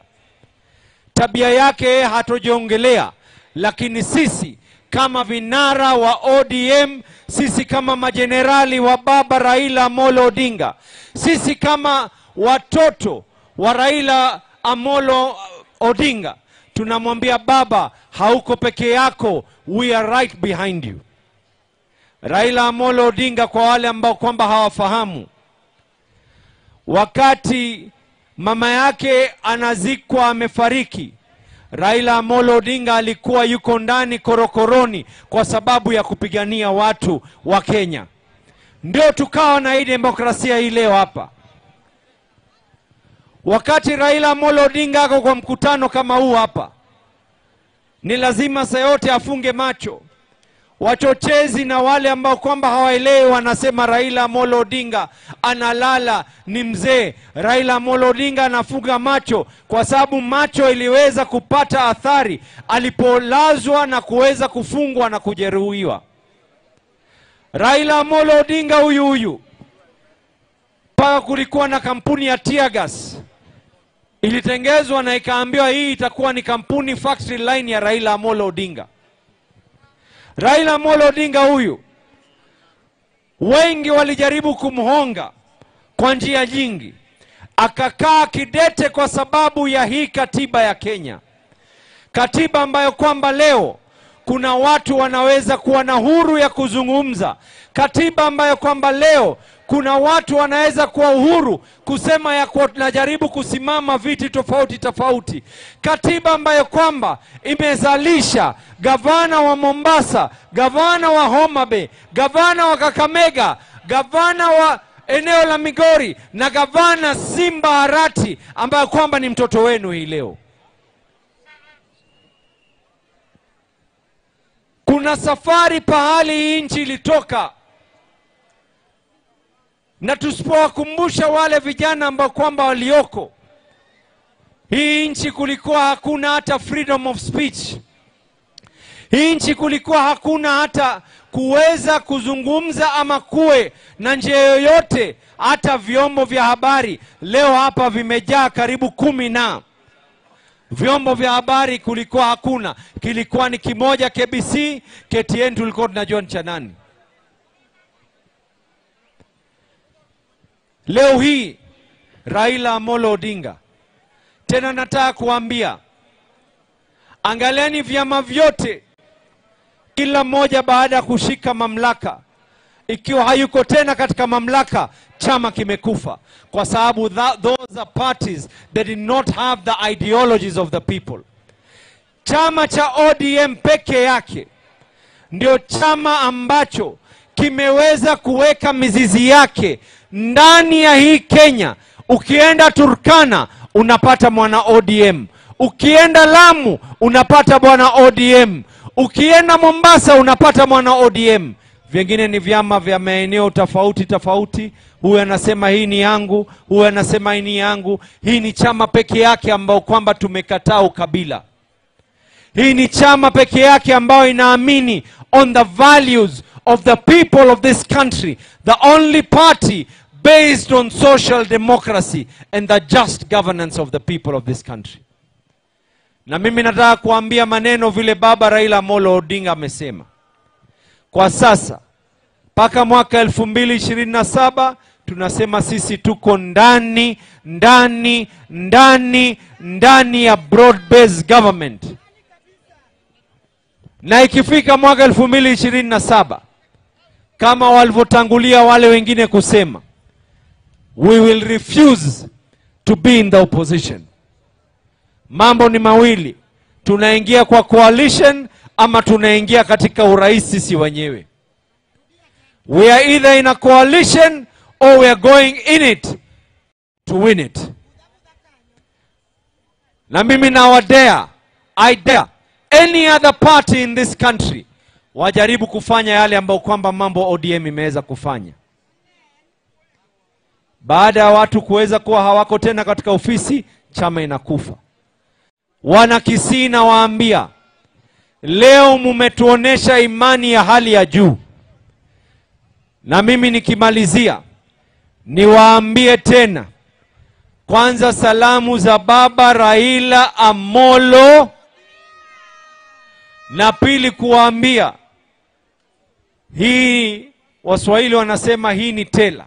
tabia yake hatojiongelea, lakini sisi kama vinara wa ODM, sisi kama majenerali wa baba Raila Amolo Odinga, sisi kama watoto wa Raila Amolo Odinga, tunamwambia baba, hauko peke yako, we are right behind you. Raila Amolo Odinga, kwa wale ambao kwamba hawafahamu, wakati mama yake anazikwa amefariki, Raila Amolo Odinga alikuwa yuko ndani korokoroni kwa sababu ya kupigania watu wa Kenya. Ndio tukawa na hii demokrasia hii leo hapa. Wakati Raila Amolo Odinga ako kwa mkutano kama huu hapa, ni lazima saa yote afunge macho. Wachochezi na wale ambao kwamba hawaelewi wanasema Raila Amolo Odinga analala, ni mzee. Raila Amolo Odinga anafunga macho kwa sababu macho iliweza kupata athari alipolazwa na kuweza kufungwa na kujeruhiwa. Raila Amolo Odinga huyu huyu, paka kulikuwa na kampuni ya tear gas ilitengezwa na ikaambiwa hii itakuwa ni kampuni factory line ya Raila Amolo Odinga. Raila Amolo Odinga huyu, wengi walijaribu kumhonga kwa njia nyingi, akakaa kidete kwa sababu ya hii katiba ya Kenya. Katiba ambayo kwamba leo kuna watu wanaweza kuwa na huru ya kuzungumza. Katiba ambayo kwamba leo kuna watu wanaweza kuwa uhuru kusema ya kuwa tunajaribu kusimama viti tofauti tofauti. Katiba ambayo kwamba imezalisha gavana wa Mombasa, gavana wa Homa Bay, gavana wa Kakamega, gavana wa eneo la Migori na gavana Simba Arati ambayo kwamba ni mtoto wenu hii leo. Kuna safari pahali hii nchi ilitoka, na tusipowakumbusha wale vijana ambao kwamba walioko hii nchi, kulikuwa hakuna hata freedom of speech. Hii nchi kulikuwa hakuna hata kuweza kuzungumza ama kuwe na njia yoyote, hata vyombo vya habari. Leo hapa vimejaa karibu 10 na vyombo vya habari kulikuwa hakuna. Kilikuwa ni kimoja KBC, KTN tulikuwa tunajua ni cha nani. Leo hii Raila Amolo Odinga, tena nataka kuambia, angalieni vyama vyote, kila mmoja baada ya kushika mamlaka, ikiwa hayuko tena katika mamlaka, chama kimekufa. Kwa sababu those are parties that did not have the ideologies of the people. Chama cha ODM peke yake ndio chama ambacho kimeweza kuweka mizizi yake ndani ya hii Kenya. Ukienda Turkana unapata mwana ODM, ukienda Lamu unapata bwana ODM, ukienda Mombasa unapata mwana ODM. Vingine ni vyama vya maeneo tofauti tofauti. Huyu anasema hii ni yangu, huyu anasema hii ni yangu. Hii ni chama peke yake ambao kwamba tumekataa ukabila. Hii ni chama peke yake ambao inaamini on the values of the people of this country. The only party based on social democracy and the just governance of the people of this country. Na mimi nataka kuambia maneno vile baba Raila Amolo Odinga amesema. Kwa sasa paka mwaka 2027 tunasema sisi tuko ndani ndani ndani ndani ya broad based government. Na ikifika mwaka 2027, kama walivyotangulia wale wengine kusema, we will refuse to be in the opposition. Mambo ni mawili, tunaingia kwa coalition ama tunaingia katika urais sisi wenyewe. We are either in a coalition or we are going in it to win it. Na mimi nawadare, I dare any other party in this country wajaribu kufanya yale ambayo kwamba mambo ODM imeweza kufanya. Baada ya watu kuweza kuwa hawako tena katika ofisi, chama inakufa. Wana Kisii nawaambia, leo mumetuonesha imani ya hali ya juu. Na mimi nikimalizia niwaambie tena, kwanza salamu za baba Raila Amolo, na pili kuwaambia hii, Waswahili wanasema hii ni tela.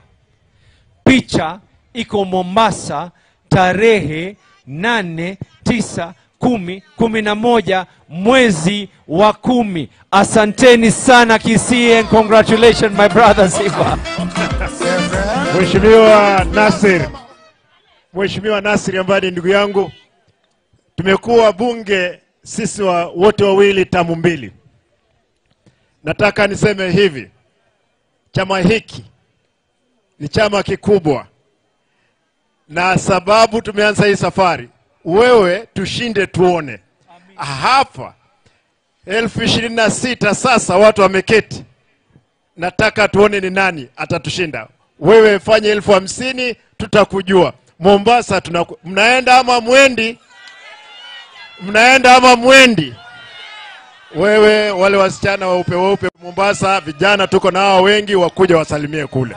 Picha iko Mombasa tarehe 8, 9, 10, 11 mwezi wa 10. Asanteni sana Kisii and congratulations my brother Simba. Mheshimiwa Nasir, Mheshimiwa Nasir ambaye ni ndugu yangu, tumekuwa bunge sisi wote wawili tamu mbili. Nataka niseme hivi, chama hiki ni chama kikubwa. Na sababu tumeanza hii safari, wewe tushinde tuone. Hapa 26,000 sasa watu wameketi. Nataka tuone ni nani atatushinda. Wewe fanye 50,000 tutakujua. Mombasa mnaenda ama mwendi? Mnaenda ama mwendi? Wewe wale wasichana weupe weupe Mombasa, vijana tuko nao wengi, wakuja wasalimie kule.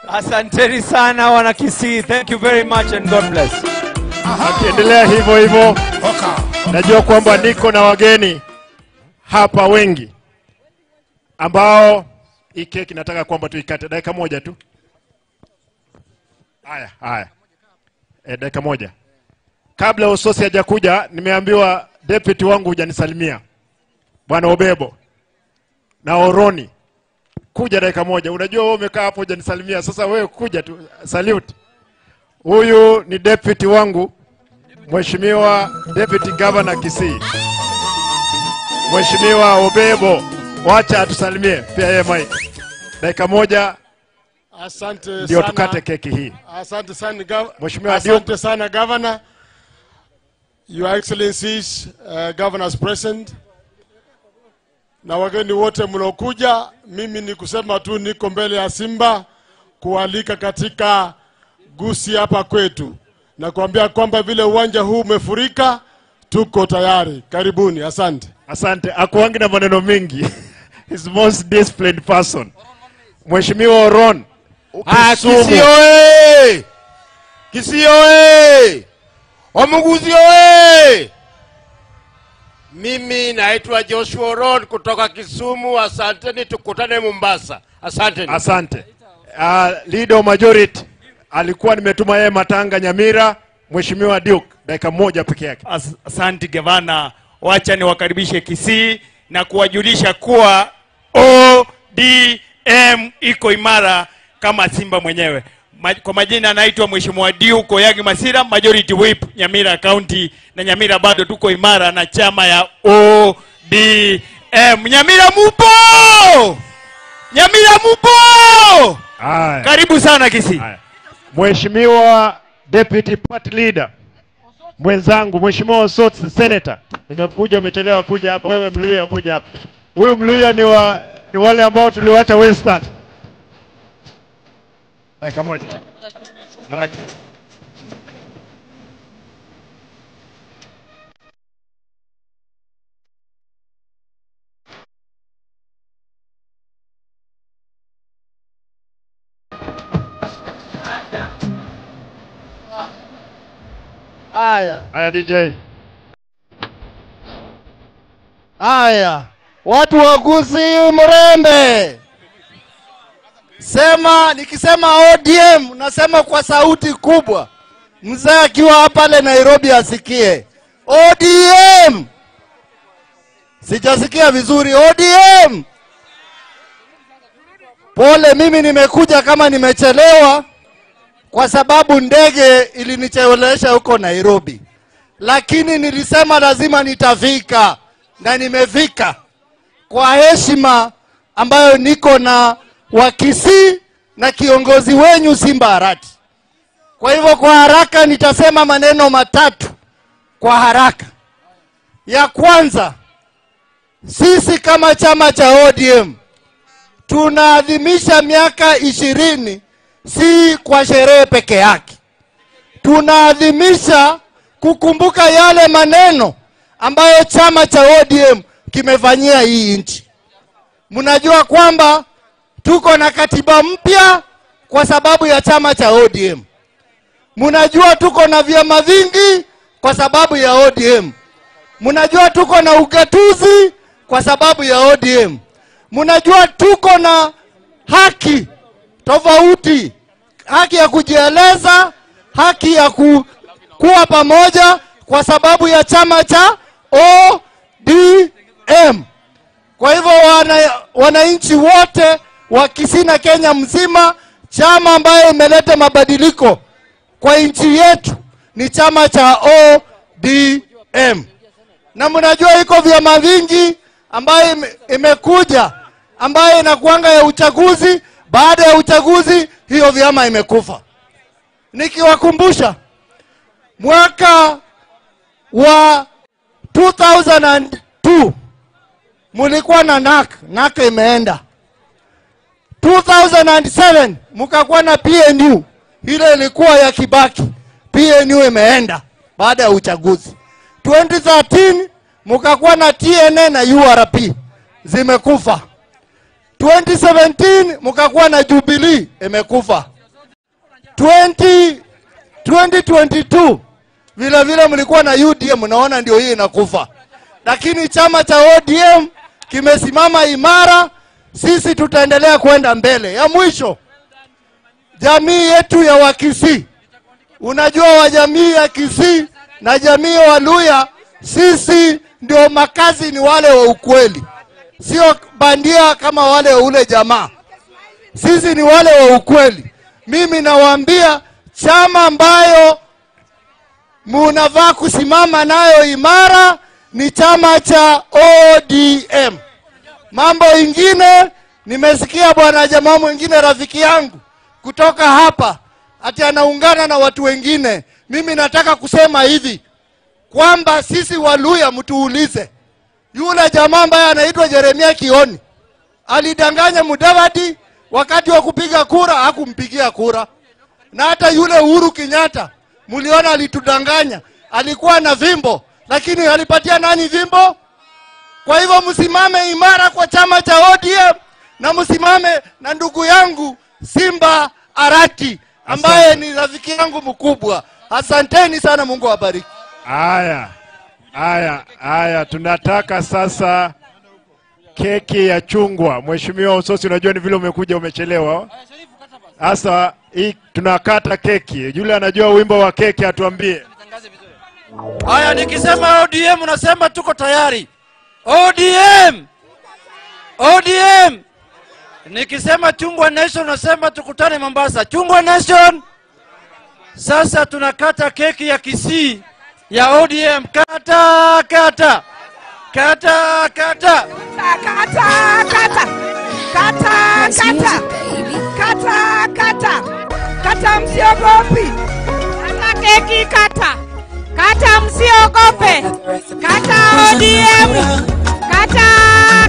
Asanteni sana wana Kisii. Thank you very much and God bless. Akiendelea hivyo hivyo, najua kwamba niko na wageni hapa wengi ambao hii keki nataka kwamba tuikate dakika moja tu. Haya, haya. Dakika moja. Kabla Osotsi hajakuja, nimeambiwa deputy wangu hujanisalimia. Bwana Obebo na Oroni, kuja dakika moja. Unajua wewe umekaa hapo hujanisalimia. Sasa wewe kuja tu, salute. Huyu ni deputy wangu, Mheshimiwa Deputy Governor Kisii, Mheshimiwa Obebo. Wacha atusalimie pia yeye Mike. Dakika moja. Asante ndio sana. Tukate keki hii. Asante sana, Mheshimiwa asante sana Governor. Your Excellencies, Governors present, na wageni wote mlokuja, mimi ni kusema tu niko mbele ya Simba kualika katika Gusii hapa kwetu na kuambia kwamba vile uwanja huu umefurika, tuko tayari. Karibuni, asante. Asante. Akuangi na maneno mengi. He's the most disciplined person. Mheshimiwa Oron. Kisumu. Kisii oye! Kisii oye! Omuguzi oye! Mimi naitwa Joshua Oron kutoka Kisumu. Asanteni, tukutane Mombasa. Asanteni. Asante. Leader majority alikuwa nimetuma yeye Matanga Nyamira, Mheshimiwa Duke, dakika moja peke yake. Asante gavana. Wacha niwakaribishe Kisii na kuwajulisha kuwa ODM iko imara kama Simba mwenyewe. Kwa majina anaitwa Mheshimiwa Duke Koyagi Masira, Majority Whip Nyamira County, na Nyamira bado tuko imara na chama ya ODM. Nyamira mupo! Nyamira mupo! Aye. Karibu sana Kisii. Mheshimiwa Deputy Party Leader mwenzangu, Mheshimiwa Osotsi Senator. Nimekuja, umechelewa kuja hapa. Wewe Mluya kuja hapa. Huyu Mluya ni wale ambao tuliwacha Western. Dakika moja. Aya. Aya DJ. Aya. Watu wa Gusii Mrembe. Sema, nikisema ODM nasema kwa sauti kubwa. Mzee akiwa hapa le Nairobi asikie. ODM. Sijasikia vizuri. ODM. Pole, mimi nimekuja kama nimechelewa kwa sababu ndege ilinichelewesha huko Nairobi. Lakini nilisema lazima nitafika na nimefika kwa heshima ambayo niko na wa Kisii na kiongozi wenyu Simba Arati. Kwa hivyo kwa haraka nitasema maneno matatu kwa haraka. Ya kwanza, sisi kama chama cha ODM tunaadhimisha miaka 20 si kwa sherehe peke yake. Tunaadhimisha kukumbuka yale maneno ambayo chama cha ODM kimefanyia hii nchi. Mnajua kwamba tuko na katiba mpya kwa sababu ya chama cha ODM. Mnajua tuko na vyama vingi kwa sababu ya ODM. Mnajua tuko na ugatuzi kwa sababu ya ODM. Mnajua tuko na haki tofauti, haki ya kujieleza, haki ya kuwa pamoja kwa sababu ya chama cha ODM. Kwa hivyo wananchi wote wa Kisii na Kenya mzima, chama ambayo imeleta mabadiliko kwa nchi yetu ni chama cha ODM. Na mnajua iko vyama vingi ambayo imekuja ambayo inakuanga ya uchaguzi. Baada ya uchaguzi hiyo vyama imekufa. Nikiwakumbusha mwaka wa 2002 mulikuwa na NAC, NAC imeenda. 2007 mkakuwa na PNU, ile ilikuwa ya Kibaki, PNU imeenda baada ya uchaguzi. 2013 mkakuwa na TNA na URP, zimekufa. 2017 mkakuwa na Jubilee, imekufa. 2022 vile vile mlikuwa na UDM, naona ndio hii inakufa. Lakini chama cha ODM kimesimama imara, sisi tutaendelea kwenda mbele. Ya mwisho, jamii yetu ya Wakisii. Unajua wa jamii ya Kisii na jamii ya Waluya, sisi ndio makazi ni wale wa ukweli, sio bandia kama wale wa ule jamaa. Sisi ni wale wa ukweli. Mimi nawaambia chama ambayo munavaa kusimama nayo imara ni chama cha ODM. Mambo ingine, nimesikia bwana jamaa mwingine rafiki yangu kutoka hapa ati anaungana na watu wengine. Mimi nataka kusema hivi kwamba sisi Waluya mtuulize. Yule jamaa ambaye anaitwa Jeremia Kioni alidanganya Mudavadi wakati wa kupiga kura, hakumpigia kura. Na hata yule Uhuru Kenyatta mliona alitudanganya, alikuwa na vimbo, lakini alipatia nani vimbo? Kwa hivyo msimame imara kwa chama cha ODM na msimame na ndugu yangu Simba Arati ambaye ni rafiki yangu mkubwa. Asanteni sana, Mungu awabariki. Haya, haya, haya, tunataka sasa keki ya chungwa. Mheshimiwa Usosi, unajua ni vile umekuja umechelewa. Sasa hii tunakata keki. Yule anajua wimbo wa keki atuambie. Haya, nikisema ODM unasema tuko tayari. ODM! ODM! Nikisema Chungwa Nation unasema tukutane Mombasa. Chungwa Nation! Sasa tunakata keki ya Kisii ya ODM. Kata kata. Kata kata. Kata kata. Kata kata. Kata kata. Kata msiogopi. Kata keki kata. Kata msiogope. Kata ODM. Kata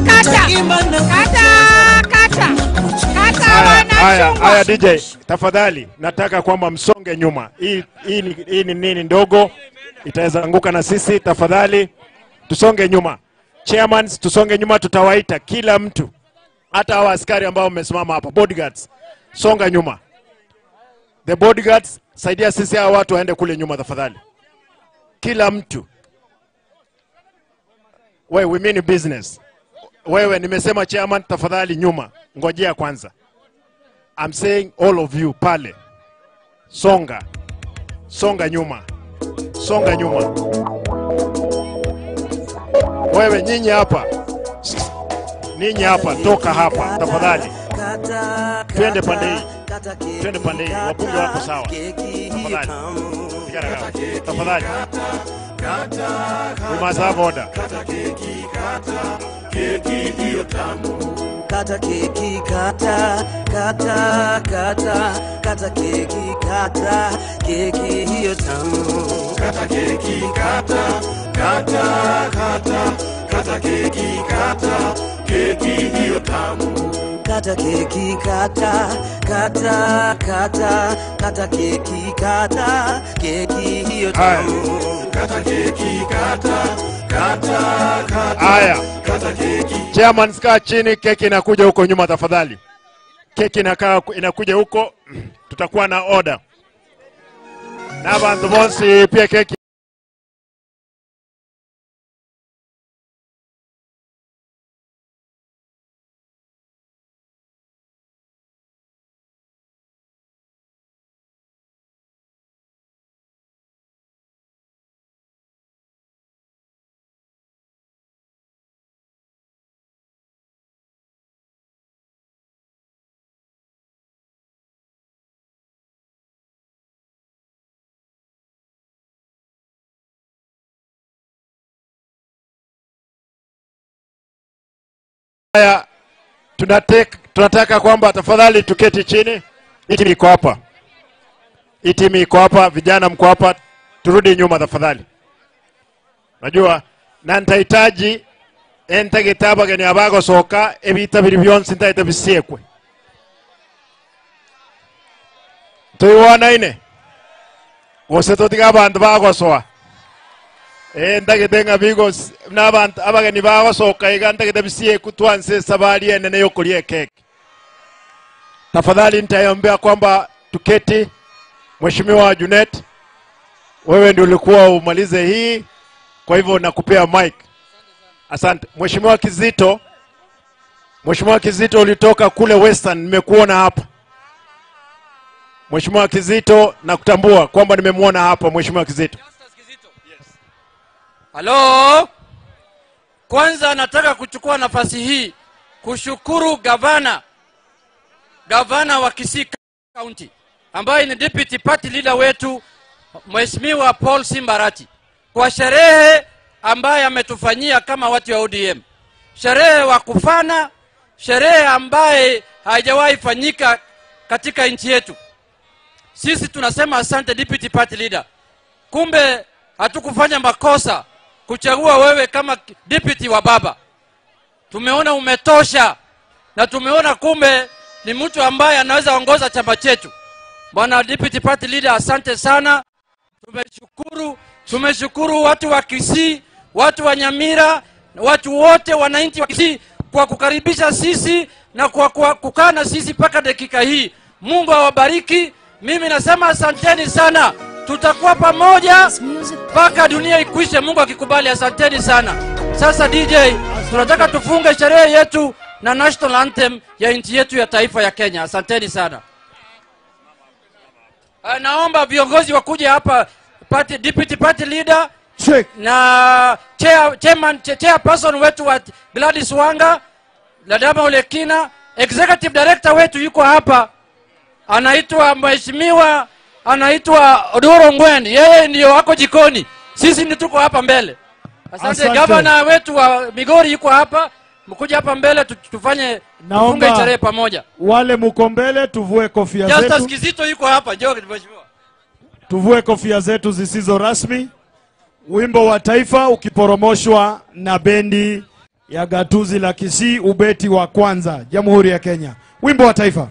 kata. Kata kata. Kata wanachungwa. Haya DJ, tafadhali nataka kwamba msonge nyuma. Hii ni nini ndogo itaweza anguka na sisi, tafadhali tusonge nyuma. Chairman, tusonge nyuma, tutawaita kila mtu. Hata hawa askari ambao wamesimama hapa, bodyguards, songa nyuma. The bodyguards, saidia sisi hawa watu waende kule nyuma tafadhali. Kila mtu. We mean business. Wewe nimesema chairman, tafadhali nyuma. Ngojea kwanza. I'm saying all of you pale. Songa. Songa nyuma. Songa nyuma. Wewe nyinyi hapa. Ninyi hapa, toka hapa tafadhali. Twende pande hii. Twende pande hii. Wabunge wako sawa. Tafadhali. Tafadhali. We must have order. Kata keki kata, keki hiyo tamu. Kata keki kata, kata kata, kata keki kata, keki hiyo tamu. Kata keki kata, kata kata, kata keki kata, keki hiyo tamu. Kata keki kata, kata kata, kata keki kata, keki hiyo tamu. Kata keki kata, kata kata. Haya. Kata keki. Chairman, kaa chini, keki inakuja huko nyuma tafadhali. Keki inakuja huko, tutakuwa na order. Na bantu bonsi pia keki. Haya, tunataka kwamba tafadhali tuketi chini. Hii iko hapa. Hii timu iko hapa, vijana mko hapa, turudi nyuma tafadhali. Najua na nitahitaji entagitaba geni abago soka ebita biri byonse ntaita bisiekwe. Tuiwana ine. Gose totiga abantu bagosoa. Ndagete bigo n'abantu abageni bagosoka iga ndagete bisiekwe twanse sabali enene yokulia keke. Tafadhali nitaombea kwamba tuketi. Mheshimiwa Junet, wewe ndio ulikuwa umalize hii, kwa hivyo nakupea mic. Asante. Mheshimiwa Kizito, Mheshimiwa Kizito ulitoka kule Western, nimekuona hapa. Mheshimiwa Kizito, nakutambua kwamba nimemuona hapa Mheshimiwa Kizito. Yes. Halo. Kwanza nataka kuchukua nafasi hii kushukuru gavana wa Kisii County ambaye ni deputy party leader wetu Mheshimiwa Paul Simbarati kwa sherehe ambaye ametufanyia kama watu wa ODM. Sherehe wa kufana, sherehe ambaye haijawahi fanyika katika nchi yetu. Sisi tunasema asante deputy party leader. Kumbe hatukufanya makosa kuchagua wewe kama deputy wa baba. Tumeona umetosha na tumeona kumbe ni mtu ambaye anaweza ongoza chama chetu. Bwana deputy party leader, asante sana. Tumeshukuru watu wa Kisii, watu wa Nyamira, watu wote wananchi wa Kisii kwa kukaribisha sisi na kwa kukaa na sisi mpaka dakika hii. Mungu awabariki. Mimi nasema asanteni sana. Tutakuwa pamoja mpaka dunia ikwishe, Mungu akikubali. Asanteni sana. Sasa DJ, tunataka tufunge sherehe yetu na national anthem ya nchi yetu ya taifa ya Kenya. Asanteni sana. Naomba viongozi wakuje hapa, party, deputy party leader check, na chairperson wetu wa Gladys Wanga, Ladama Olekina, executive director wetu yuko hapa, anaitwa mheshimiwa, anaitwa Odoro Ngweni, yeye ndio ako jikoni, sisi ndio tuko hapa mbele. Asante. Governor wetu wa Migori yuko hapa, mkuja hapa mbele tufanye tufunge sherehe pamoja. Wale muko mbele tuvue kofia zetu. Justice Kizito yuko hapa, njoo mheshimiwa. Tuvue kofia zetu zisizo rasmi. Wimbo wa taifa ukiporomoshwa na bendi ya Gatuzi la Kisii, ubeti wa kwanza, Jamhuri ya Kenya. Wimbo wa taifa.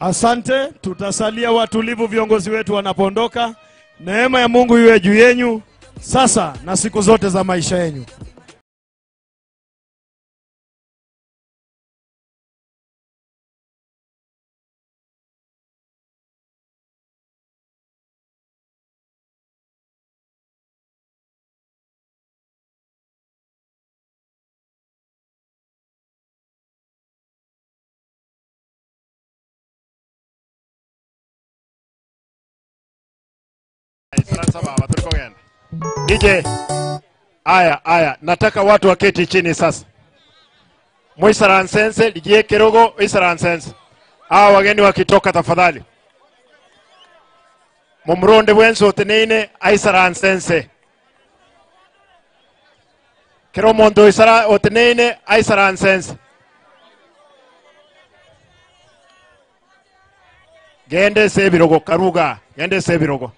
Asante, tutasalia watulivu viongozi wetu wanapoondoka. Neema ya Mungu iwe juu yenu sasa na siku zote za maisha yenu. DJ, aya, nataka watu waketi chini sasa. Mwisaransense, ligie kirogo, isaransense. Hawa wageni wakitoka tafadhali. Mumronde wenso tenene, aisaransense. Kiromondo isara otenene, aisaransense. Gende sebirogo karuga, gende sebirogo.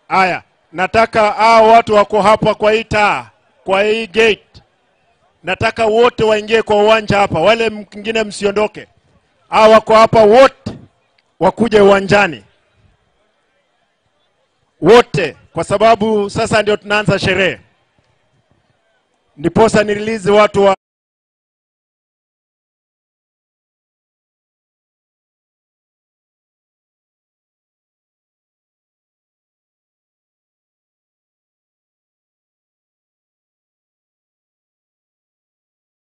Aya, nataka hao watu wako hapa kwa hii taa, kwa hii gate. Nataka wote waingie kwa uwanja hapa, wale mwingine msiondoke. Hao wako hapa wote wakuje uwanjani. Wote, kwa sababu sasa ndio tunaanza sherehe. Ndiposa nirelease watu wa